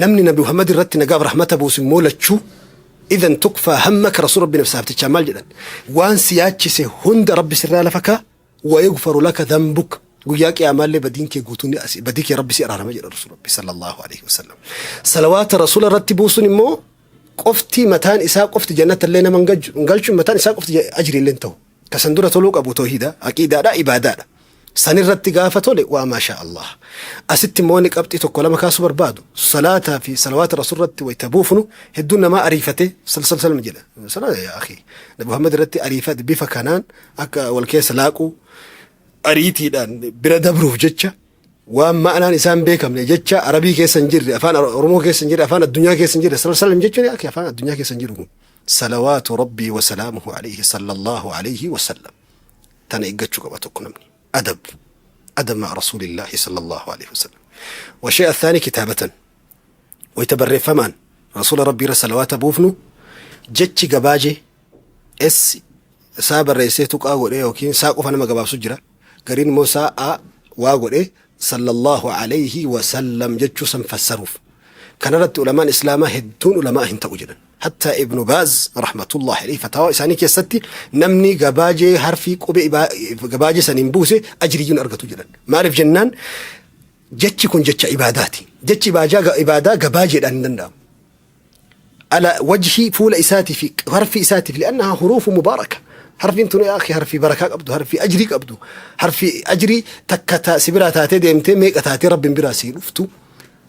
Namni Nabi Muhammad irratti nagaaf rahmata buusu immoo lachuu إذن تكفى همك. Rasuul Rabbi nafsaaftichaa maal jedhan? Waan si yaachise hunda Rabbi sirraa lafa kaa, ويغفر لك ذنبك, guyyaa qiyaamaallee badiin kee guutuun badii kee Rabbi si araarama jedha Rasuul Rabbi sallallahu alaihi wasallam. Salawaata Rasuula irratti buusuun immoo qofti mataan isaa qofti jannata illee nama hin galchu, mataan isaa qofti ajrii illee hin ta'u. Kasan dura toluu qabu toohida, aqiidaadha, ibaadaadha. Sanirratti gaafa tole waa maashaa Allah. Asitti immoo wanni qabxii tokko lama kaasuu barbaadu, salaataa fi salawaata rasuul irratti wayita buufnu hedduun namaa ariifatee salsal salma jedha. Salaata yaa akhi. Nabi Muhammad irratti ariifate bifa kanaan akka wal keessa laaquu, ariitiidhaan bira dabruuf jecha, waan ma'anaan isaan beekamne jecha Arabii keessa hin jirre, afaan Oromoo keessa hin jirre, afaan addunyaa keessa hin jirre salsal salm jechuun, yaa akhi, afaan addunyaa keessa hin jiru kun. Salawaatu Rabbii wa salaamuhu alayhi, sallallahu alayhi wa sallam. Tana eeggachuu qaba tokko namni. Adab. Adab ma'a Rasuulillaahi sallallahu alayhi wa sallam. Wa shay'a thaani kitaabatan. Wayita barreeffamaan Rasuula Rabbii irra salawaata buufnu, jechi gabaajee S isaa barreessee tuqaa godhee yookiin isaa qofa nama gabaabsu jira. Gariin immoo isaa A waa godhee sallallahu alayhi wa sallam jechuu san fassaruuf. Kanarratti ulamaan Islaamaa hedduun ulamaa hin ta'u jedhan. Hattaa Ibnu Baaz rahmatullahi alayhi fataawaa isaanii keessatti namni gabaajee harfii qubee gabaajee saniin buuse ajriyyuun argatu jedhan. Maaliif jennaan, jechi kun jecha ibaadaati. Jechi ibaadaa gabaajeedhaan hin danda'amu. Ala wajhii fuula isaatii fi harfii isaatiif, li'annahaa huruufu mubaaraka. Harfiin tun, yaa akhi, harfii barakaa qabdu, harfii ajrii qabdu, harfii ajrii takka ta si biraa taatee deemtee meeqa taatee Rabbiin biraa sii dhuftu.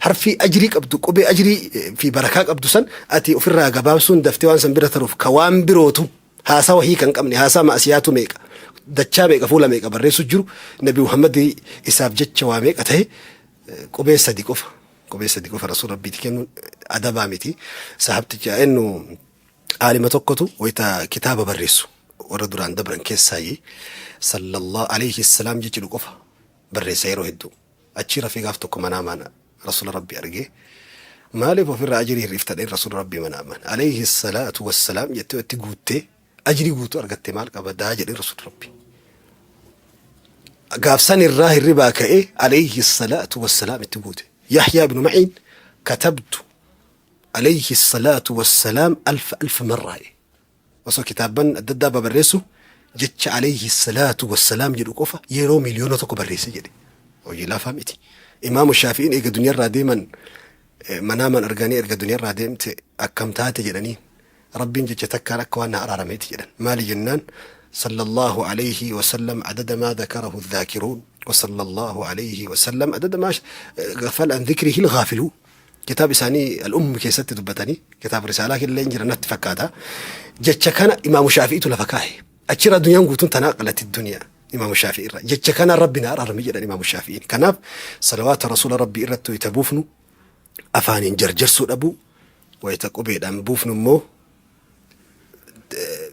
Harfii ajrii qabdu, qubee ajrii fi barakaa qabdu san ati ofirraa gabaabsuun daftee waan san bira taruuf, ka waan birootu haasawa hiika hin qabne, haasaa ma'asiyaatu meeqa dachaa meeqa fuula meeqa barreessu jiru. Nabi Muhammad isaaf jecha waa meeqa ta'e, qubee sadi qofa, qubee sadi qofa Rasuul Rabbiiti kennuun adabaa miti. Sahabticha ennu aalima tokkotu wayita kitaaba barreessu warra duraan dabran keessaayi sallallahu alayhi salaam jechi qofa barreessa yeroo hedduu. Achii rafee gaaf tokko manaamaan Rasuula Rabbii argee, maaliif ofirraa ajrii hir'ifta dheen Rasuula Rabbii manaamaan. Alayhi salaatu wassalaam jettee itti guuttee ajrii guutuu argatte, maal qaba daa jedheen Rasuula Rabbii. Gaaf san irraa hirribaa ka'ee alayhi salaatu wassalaam itti guute. Yahyaa ibnu Ma'iin katabtu alayhi salaatu wassalaam alfa alfa marraa. Osoo kitaabban adda addaa babarreessu jecha alayhi salaatu wassalaam jedhu qofa yeroo 1,000,000 barreesse jedhe. Hojii laafaa miti. Imaamu Shaafi'iin eega duniyarraa deeman manaamaan arganii, erga duniyarraa deemte akkam taate jedhanii, Rabbiin jecha takkaan akka waan na araarameeti jedhan. Maali jennaan, sallallahu alayhi wasallam adada maa dhakarahu dhaakiruun wa sallallahu alayhi wasallam adada maa ghafala an dhikrihi al-ghaafiluun. Kitaaba isaanii al-Umm keessatti dubbatanii, kitaaba risaalaa illee hin jira natti fakkaata. Jecha kana Imaamu Shaafi'iitu lafa kaa'e. Achirra addunyaan guutuun tanaa qalati duniyaa Imaamu Shaafi'ii irra. Jecha kana Rabbi na araarame jedhan Imaamu Shaafi'iin. Kanaaf salawaata Rasuula Rabbii irratti wayita buufnu afaaniin jarjarsuu dhabuu, wayita qubeedhaan buufnu immoo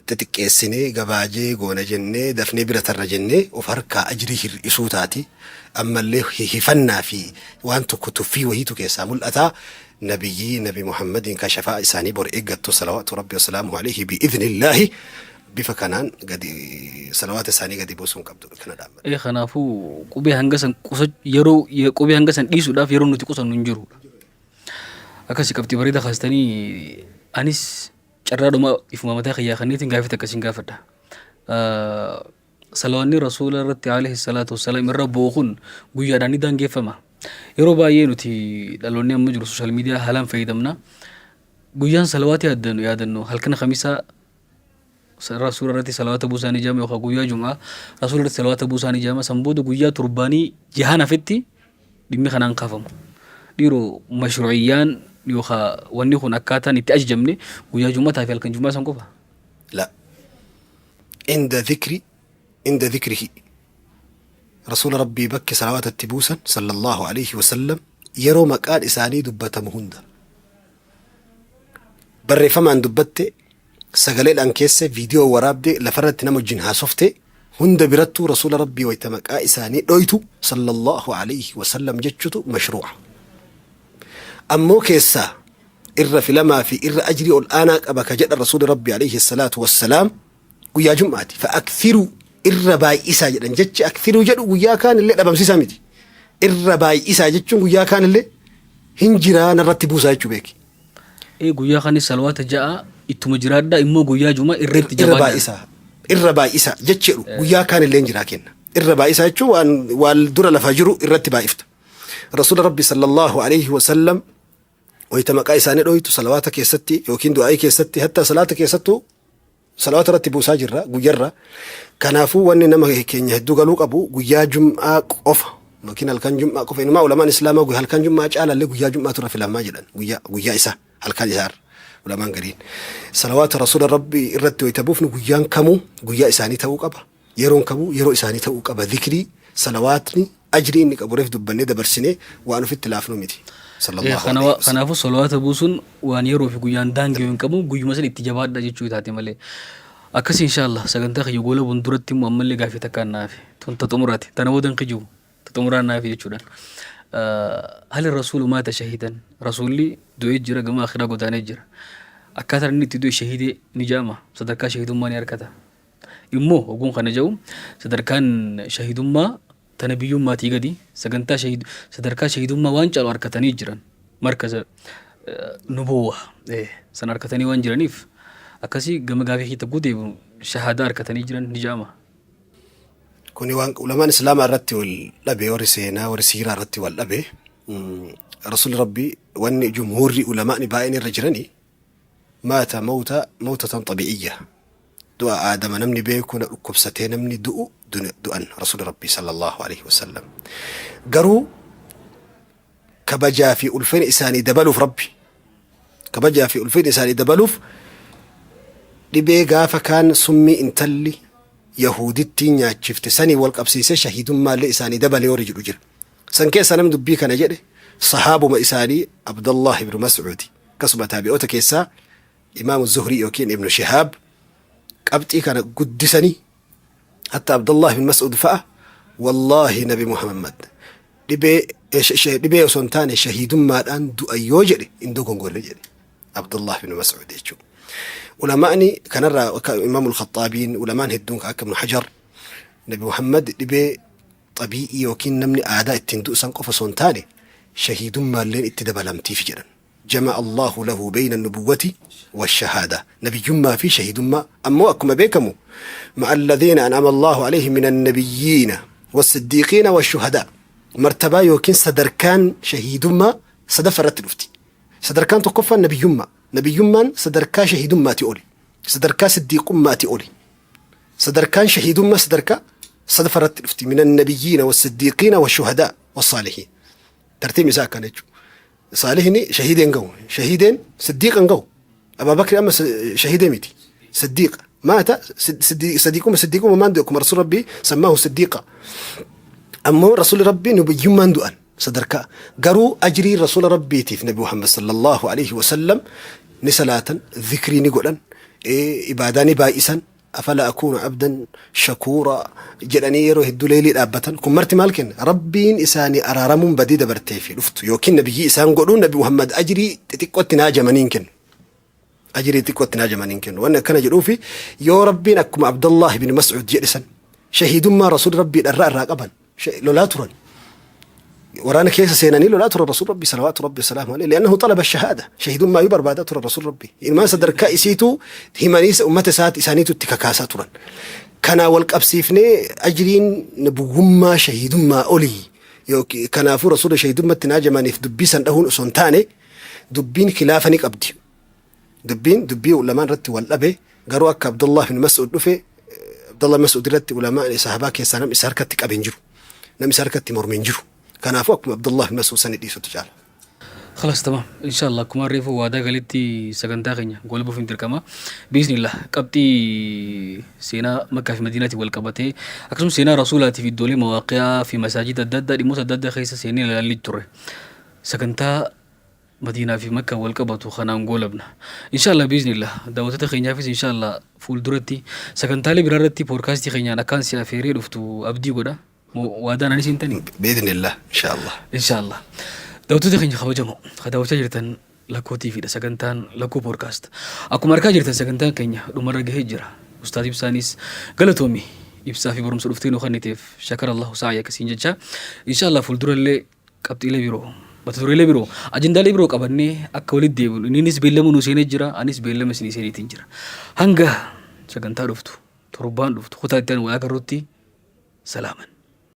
xixiqqeessinee gabaajee goona jennee dafnee bira tarra jennee of harkaa ajrii hir'isuu taati. Ammallee hifannaa fi waan tokko tuffii wahiitu keessaa mul'ata. Nabiyyii Nabi Muhammadiin ka shafaa isaanii bor eeggattu salawaatu Rabbi wasalaamuhu alayhi bi'idhnillaahi bifa kanaan gadi salawaata isaanii gadi buusuun qabdu kana dhaabbata. Ee, kanaafuu qubee hanga san qusa yeroo qubee hanga san dhiisuudhaaf yeroo nuti qusannu hin jiru. Akkasi qabxii bareedaa kaastanii, anis carraadhuma ifuma mataa kiyyaa kanneetiin gaafii takka isin gaafadha. Salawaanni Rasuula irratti alayhi salaatu wassalaam irra bu'u kun guyyaadhaan ni daangeffama. Yeroo baay'ee nuti dhaloonni amma jiru sooshaal miidiyaa haalaan fayyadamna. Guyyaan salawaata yaaddannu yaadannu halkan Khamisaa Rasuula irratti salawaata buusaa ni jaama, yookaan guyyaa Jum'aa Rasuula irratti salawaata buusaa ni jaama. San booda guyyaa torbaanii jahan hafetti dhimmi kanaan kaafamu. Dhiiroo, mashruu'iyyaan yookaan wanni kun akkaataan itti ajajamne guyyaa Jum'ataa fi halkan Jum'aa san qofa. La. Inda dhikri, inda dhikrihi. Rasuula Rabbii bakki salawaata itti buusan sallallahu alayhi wasallam yeroo maqaan isaanii dubbatamu hunda. Barreeffamaan dubbatte, sagaleedhaan keesse, viidiyoo waraabde, lafarratti nama wajjin haasofte, hunda birattuu Rasuula Rabbii wayta maqaa isaanii dhoytu sallallahu alayhi wasallam jechutu mashruu'a. Ammoo keessaa irra filamaa fi irra ajrii ol aanaa qaba ka jedhan Rasuuli Rabbii alayhi salaatu wassalaam guyyaa Jum'aati. Fa'akthiruu, irra baay'isaa jedhan. Jechi akthiruu jedhu guyyaa kaan illee dhabamsiisaa miti. Irra baay'isaa jechuun guyyaa kaan illee hin jiraa narratti buusaa jechuu beeki. Ee, guyyaa kanis salawaata ja'a ittuma jiraadhaa, immoo guyyaa Jumaa irratti irra jabaadhaa. Baay'isaa, irra baay'isaa jechi jedhu guyyaa kaan illee hin jiraa kenna. Irra baay'isaa jechuun waan dura lafa jiru irratti baay'ifta. Rasuula Rabbi sallallahu alayhi wa sallam wayita maqaa isaanii dhoytu salawaata keessatti yookiin du'aa'ii keessatti, hatta salaata keessattuu Salawaata irratti buusaa jirra guyyarra. Kanaafuu wanni nama keenya hedduu galuu qabu, guyyaa Jum'aa qofa yookiin halkan Jum'aa qofa. Inumaa ulamaan Islaamaa halkan Jum'aa caalallee guyyaa Jum'aatu irra filamaa jedhan, guyyaa isaa halkan isaarra ulamaan gariin. Salawaata Rasuula Rabbii irratti wayita buufnu guyyaan kamuu guyyaa isaanii ta'uu qaba. Yeroon kamuu yeroo isaanii ta'uu qaba. Zikrii, salawaatni ajrii inni qabu reef dubbannee dabarsinee waan ofitti laafnu miti. Sallallahu alayhi wasallam. Kanaafuu salawaata buusuun waan yeroo fi guyyaan daanga'u hin qabu, guyyuma san itti jabaadha jechuu taate malee. Akkasii inshaallah sagantaa kiyya goolabuun duratti immoo ammallee gaafii takkaan naafe. Tun ta xumuraati. Tana booda hin kijibu. Ta xumuraa naafe jechuudhaan. Hali rasuulu maata shahiidan? Rasuulli du'ee jira, gama akhiraa godaanee jira. Akkaataan inni itti du'e shahiidee ni jedhama. Sadarkaa shahiidummaa ni argata. Immoo hoguun kana jedhu, sadarkaan shahiidummaa ta nabiyyummaatii gadi, sagantaa shahiid sadarkaa shahiidummaa waan caalu arkatanii jiran, markaza nubuwwa san arkatanii waan jiraniif, akkasii gama gaafii kee tagguu deebi'u shahaadaa arkatanii jiran ni jedhama. Kuni waan ulamaan Islaamaa irratti wal dhabe, warri seenaa, warri siiraa irratti wal dhabe. Rasuulli Rabbii, wanni jumhuurri ulamaani baay'een irra jiranii, maata mawta mawtatan xabi'iyya, du'a aadama namni beeku, na dhukkubsatee namni du'u du'an Rasuulli Rabbii sallallahu alaihi wasallam. Garuu kabajaa fi ulfina isaanii dabaluuf, Rabbi kabajaa fi ulfina isaanii dabaluuf, dhibee gaafa kaan summii intalli Yahuudittiin nyaachifte sanii wal qabsiisee shahiidummaallee isaanii dabalee warri jedhu jira. San keessaa namni dubbii kana jedhe sahaabuma isaanii Abdallah ibnu Mas'uudi. Akkasuma taabi'oota keessaa Imaamu Zuhrii yookiin Ibnu Shihaab qabxii kana guddisanii, hatta Abdallah ibn Mas'ud fa'a, wallaahi Nabi Muhammad dhibee osoo hin taane shahiidummaadhaan du'a yoo jedhe hin dogongorre jedhe Abdullah ibn Mas'ud jechuudha. Ulamaani kanarraa akka Imaamul Khaxaabiin, ulamaan hedduun akka Ibn Hajar, Nabi Muhammad dhibee xabii'ii yookiin namni aadaa ittiin du'u san qofa osoo hin taane shahiidummaalleen itti dabalamtiif jedhan. Jama'a Allahu lahu bayna nubuwwati washahaada. Nabiyyummaa fi shahiidummaa ammoo akkuma beekamu ma'a alladhiina an'ama Allahu alayhim min annabiyyiina wassiddiiqiina washuhadaa. Martabaa yookiin sadarkaan shahiidummaa sadaffa irratti dhufti. Sadarkaan tokkoffaan nabiyyummaa. Nabiyyummaan sadarkaa shahiidummaati oli. Sadarkaa siddiiqummaati oli. Sadarkaan shahiidummaa sadarkaa sadaffa irratti dhufti. Min annabiyyiina wassiddiiqiina washuhadaa wassaalihiin. Tartiibni isaa akkana jechuudha. Saalihni shahiideen gahu. Shahiideen siddiiqa hin gahu. Abaa Bakri amma shahiidee miti. Siddiiqa. Maata sadiiquma siddiiquma maan du'e, akkuma Rasuul Rabbii sammaahu siddiiqa. Ammoo Rasuulli Rabbii nabiyyummaan du'an sadarkaa. Garuu ajrii Rasuula Rabbiitiif Nabi Muhammad sallallahu alaihi wasallam ni salaatan, zikrii ni godhan, ibaadaa ni baay'isan. Afala akuunu abdan shakuura jedhanii yeroo hedduu leelii dhaabbatan. Kun marti maal kenna? Rabbiin isaanii araaramuun badii dabartee fi dhuftu yookiin nabiyyii isaan godhuun Nabi Muhammad ajrii xixiqqootti naajamanii hin kennu. Ajrii xixiqqootti naajamanii hin kennu. Wanni akkana jedhuufi, yoo Rabbiin akkuma Abdallah ibn Mas'ud jedhe san shahiidummaa Rasuul Rabbii dharraa irraa qaban lolaa turan. Waraana keessa seenanii lolaa turan Rasuul Rabbii salawaatu Rabbii salaamu alayhi. Li'annahu talaba shahaada. Shahiidummaa yoo barbaadaa turan Rasuul Rabbii. Ilmaan sadarkaa isiituu himanii ummata isaati isaaniitu itti kakaasaa turan. Kanaa wal qabsiifnee ajriin nabuwwummaa shahiidummaa olii. Yookiin kanaafuu Rasuula shahiidummatti naajamaniif dubbii san dhahuun osoo hin taane, dubbiin khilaafa ni qabdi. Dubbiin dubbii ulamaan irratti wal dhabe, garuu akka Abdullah bin Mas'ud dhufe, Abdullah Mas'ud irratti ulamaan sahabaa keessaa namni isa harkatti qabe hin jiru. Namni isa harkatti morme hin jiru. Kanaafuu akkuma Abdullah bin Mas'ud sani dhiisutu caala. Khalas, tamam. Inshallah akkuma reefu waadaa galitti sagantaa keenya goolabuuf hin dirqama. Biiznillah qabxii seenaa Makkaa fi Madiinaatiin wal qabatee, akkasumas seenaa Rasuulaatii fi iddoolee mawaaqiyaa fi masaajida adda addaa, dhimmoota adda addaa keessa seennee ilaallee turre. Sagantaa Madiinaa fi Makkaan wal qabatu kanaan goolabna. Inshallah, biiznillah daawwattoota keenyaafis inshallah fuulduratti sagantaalee biraa irratti poodkaastii keenyaan akkaan si afeeree dhuftu abdii godha. Moo waadaan anis hin tani? Biidhnillah, inshallah. Inshallah. Daawwattoota keenya kabajamoo ka daawwachaa jirtan Lakkoo TV dha, sagantaan Lakkoo Podcast. Akkuma argaa jirtan sagantaan keenya dhumarra gahee jira. Ustaaz Ibsaanis galatoomi, ibsaa fi barumsa dhuftee nu kenniteef, shakara Allahu sa'yaka siin jecha. Inshallah fuuldurallee qabxiilee biroo, mata dureelee biroo, ajendaalee biroo qabannee akka walitti deebinu inninis beellama nu seenee jira, anis beellama isinii seeneetiin jira. Hanga sagantaa dhuftu, torbaan dhuftu, kutaa itti aanu wal agarrutti, salaaman.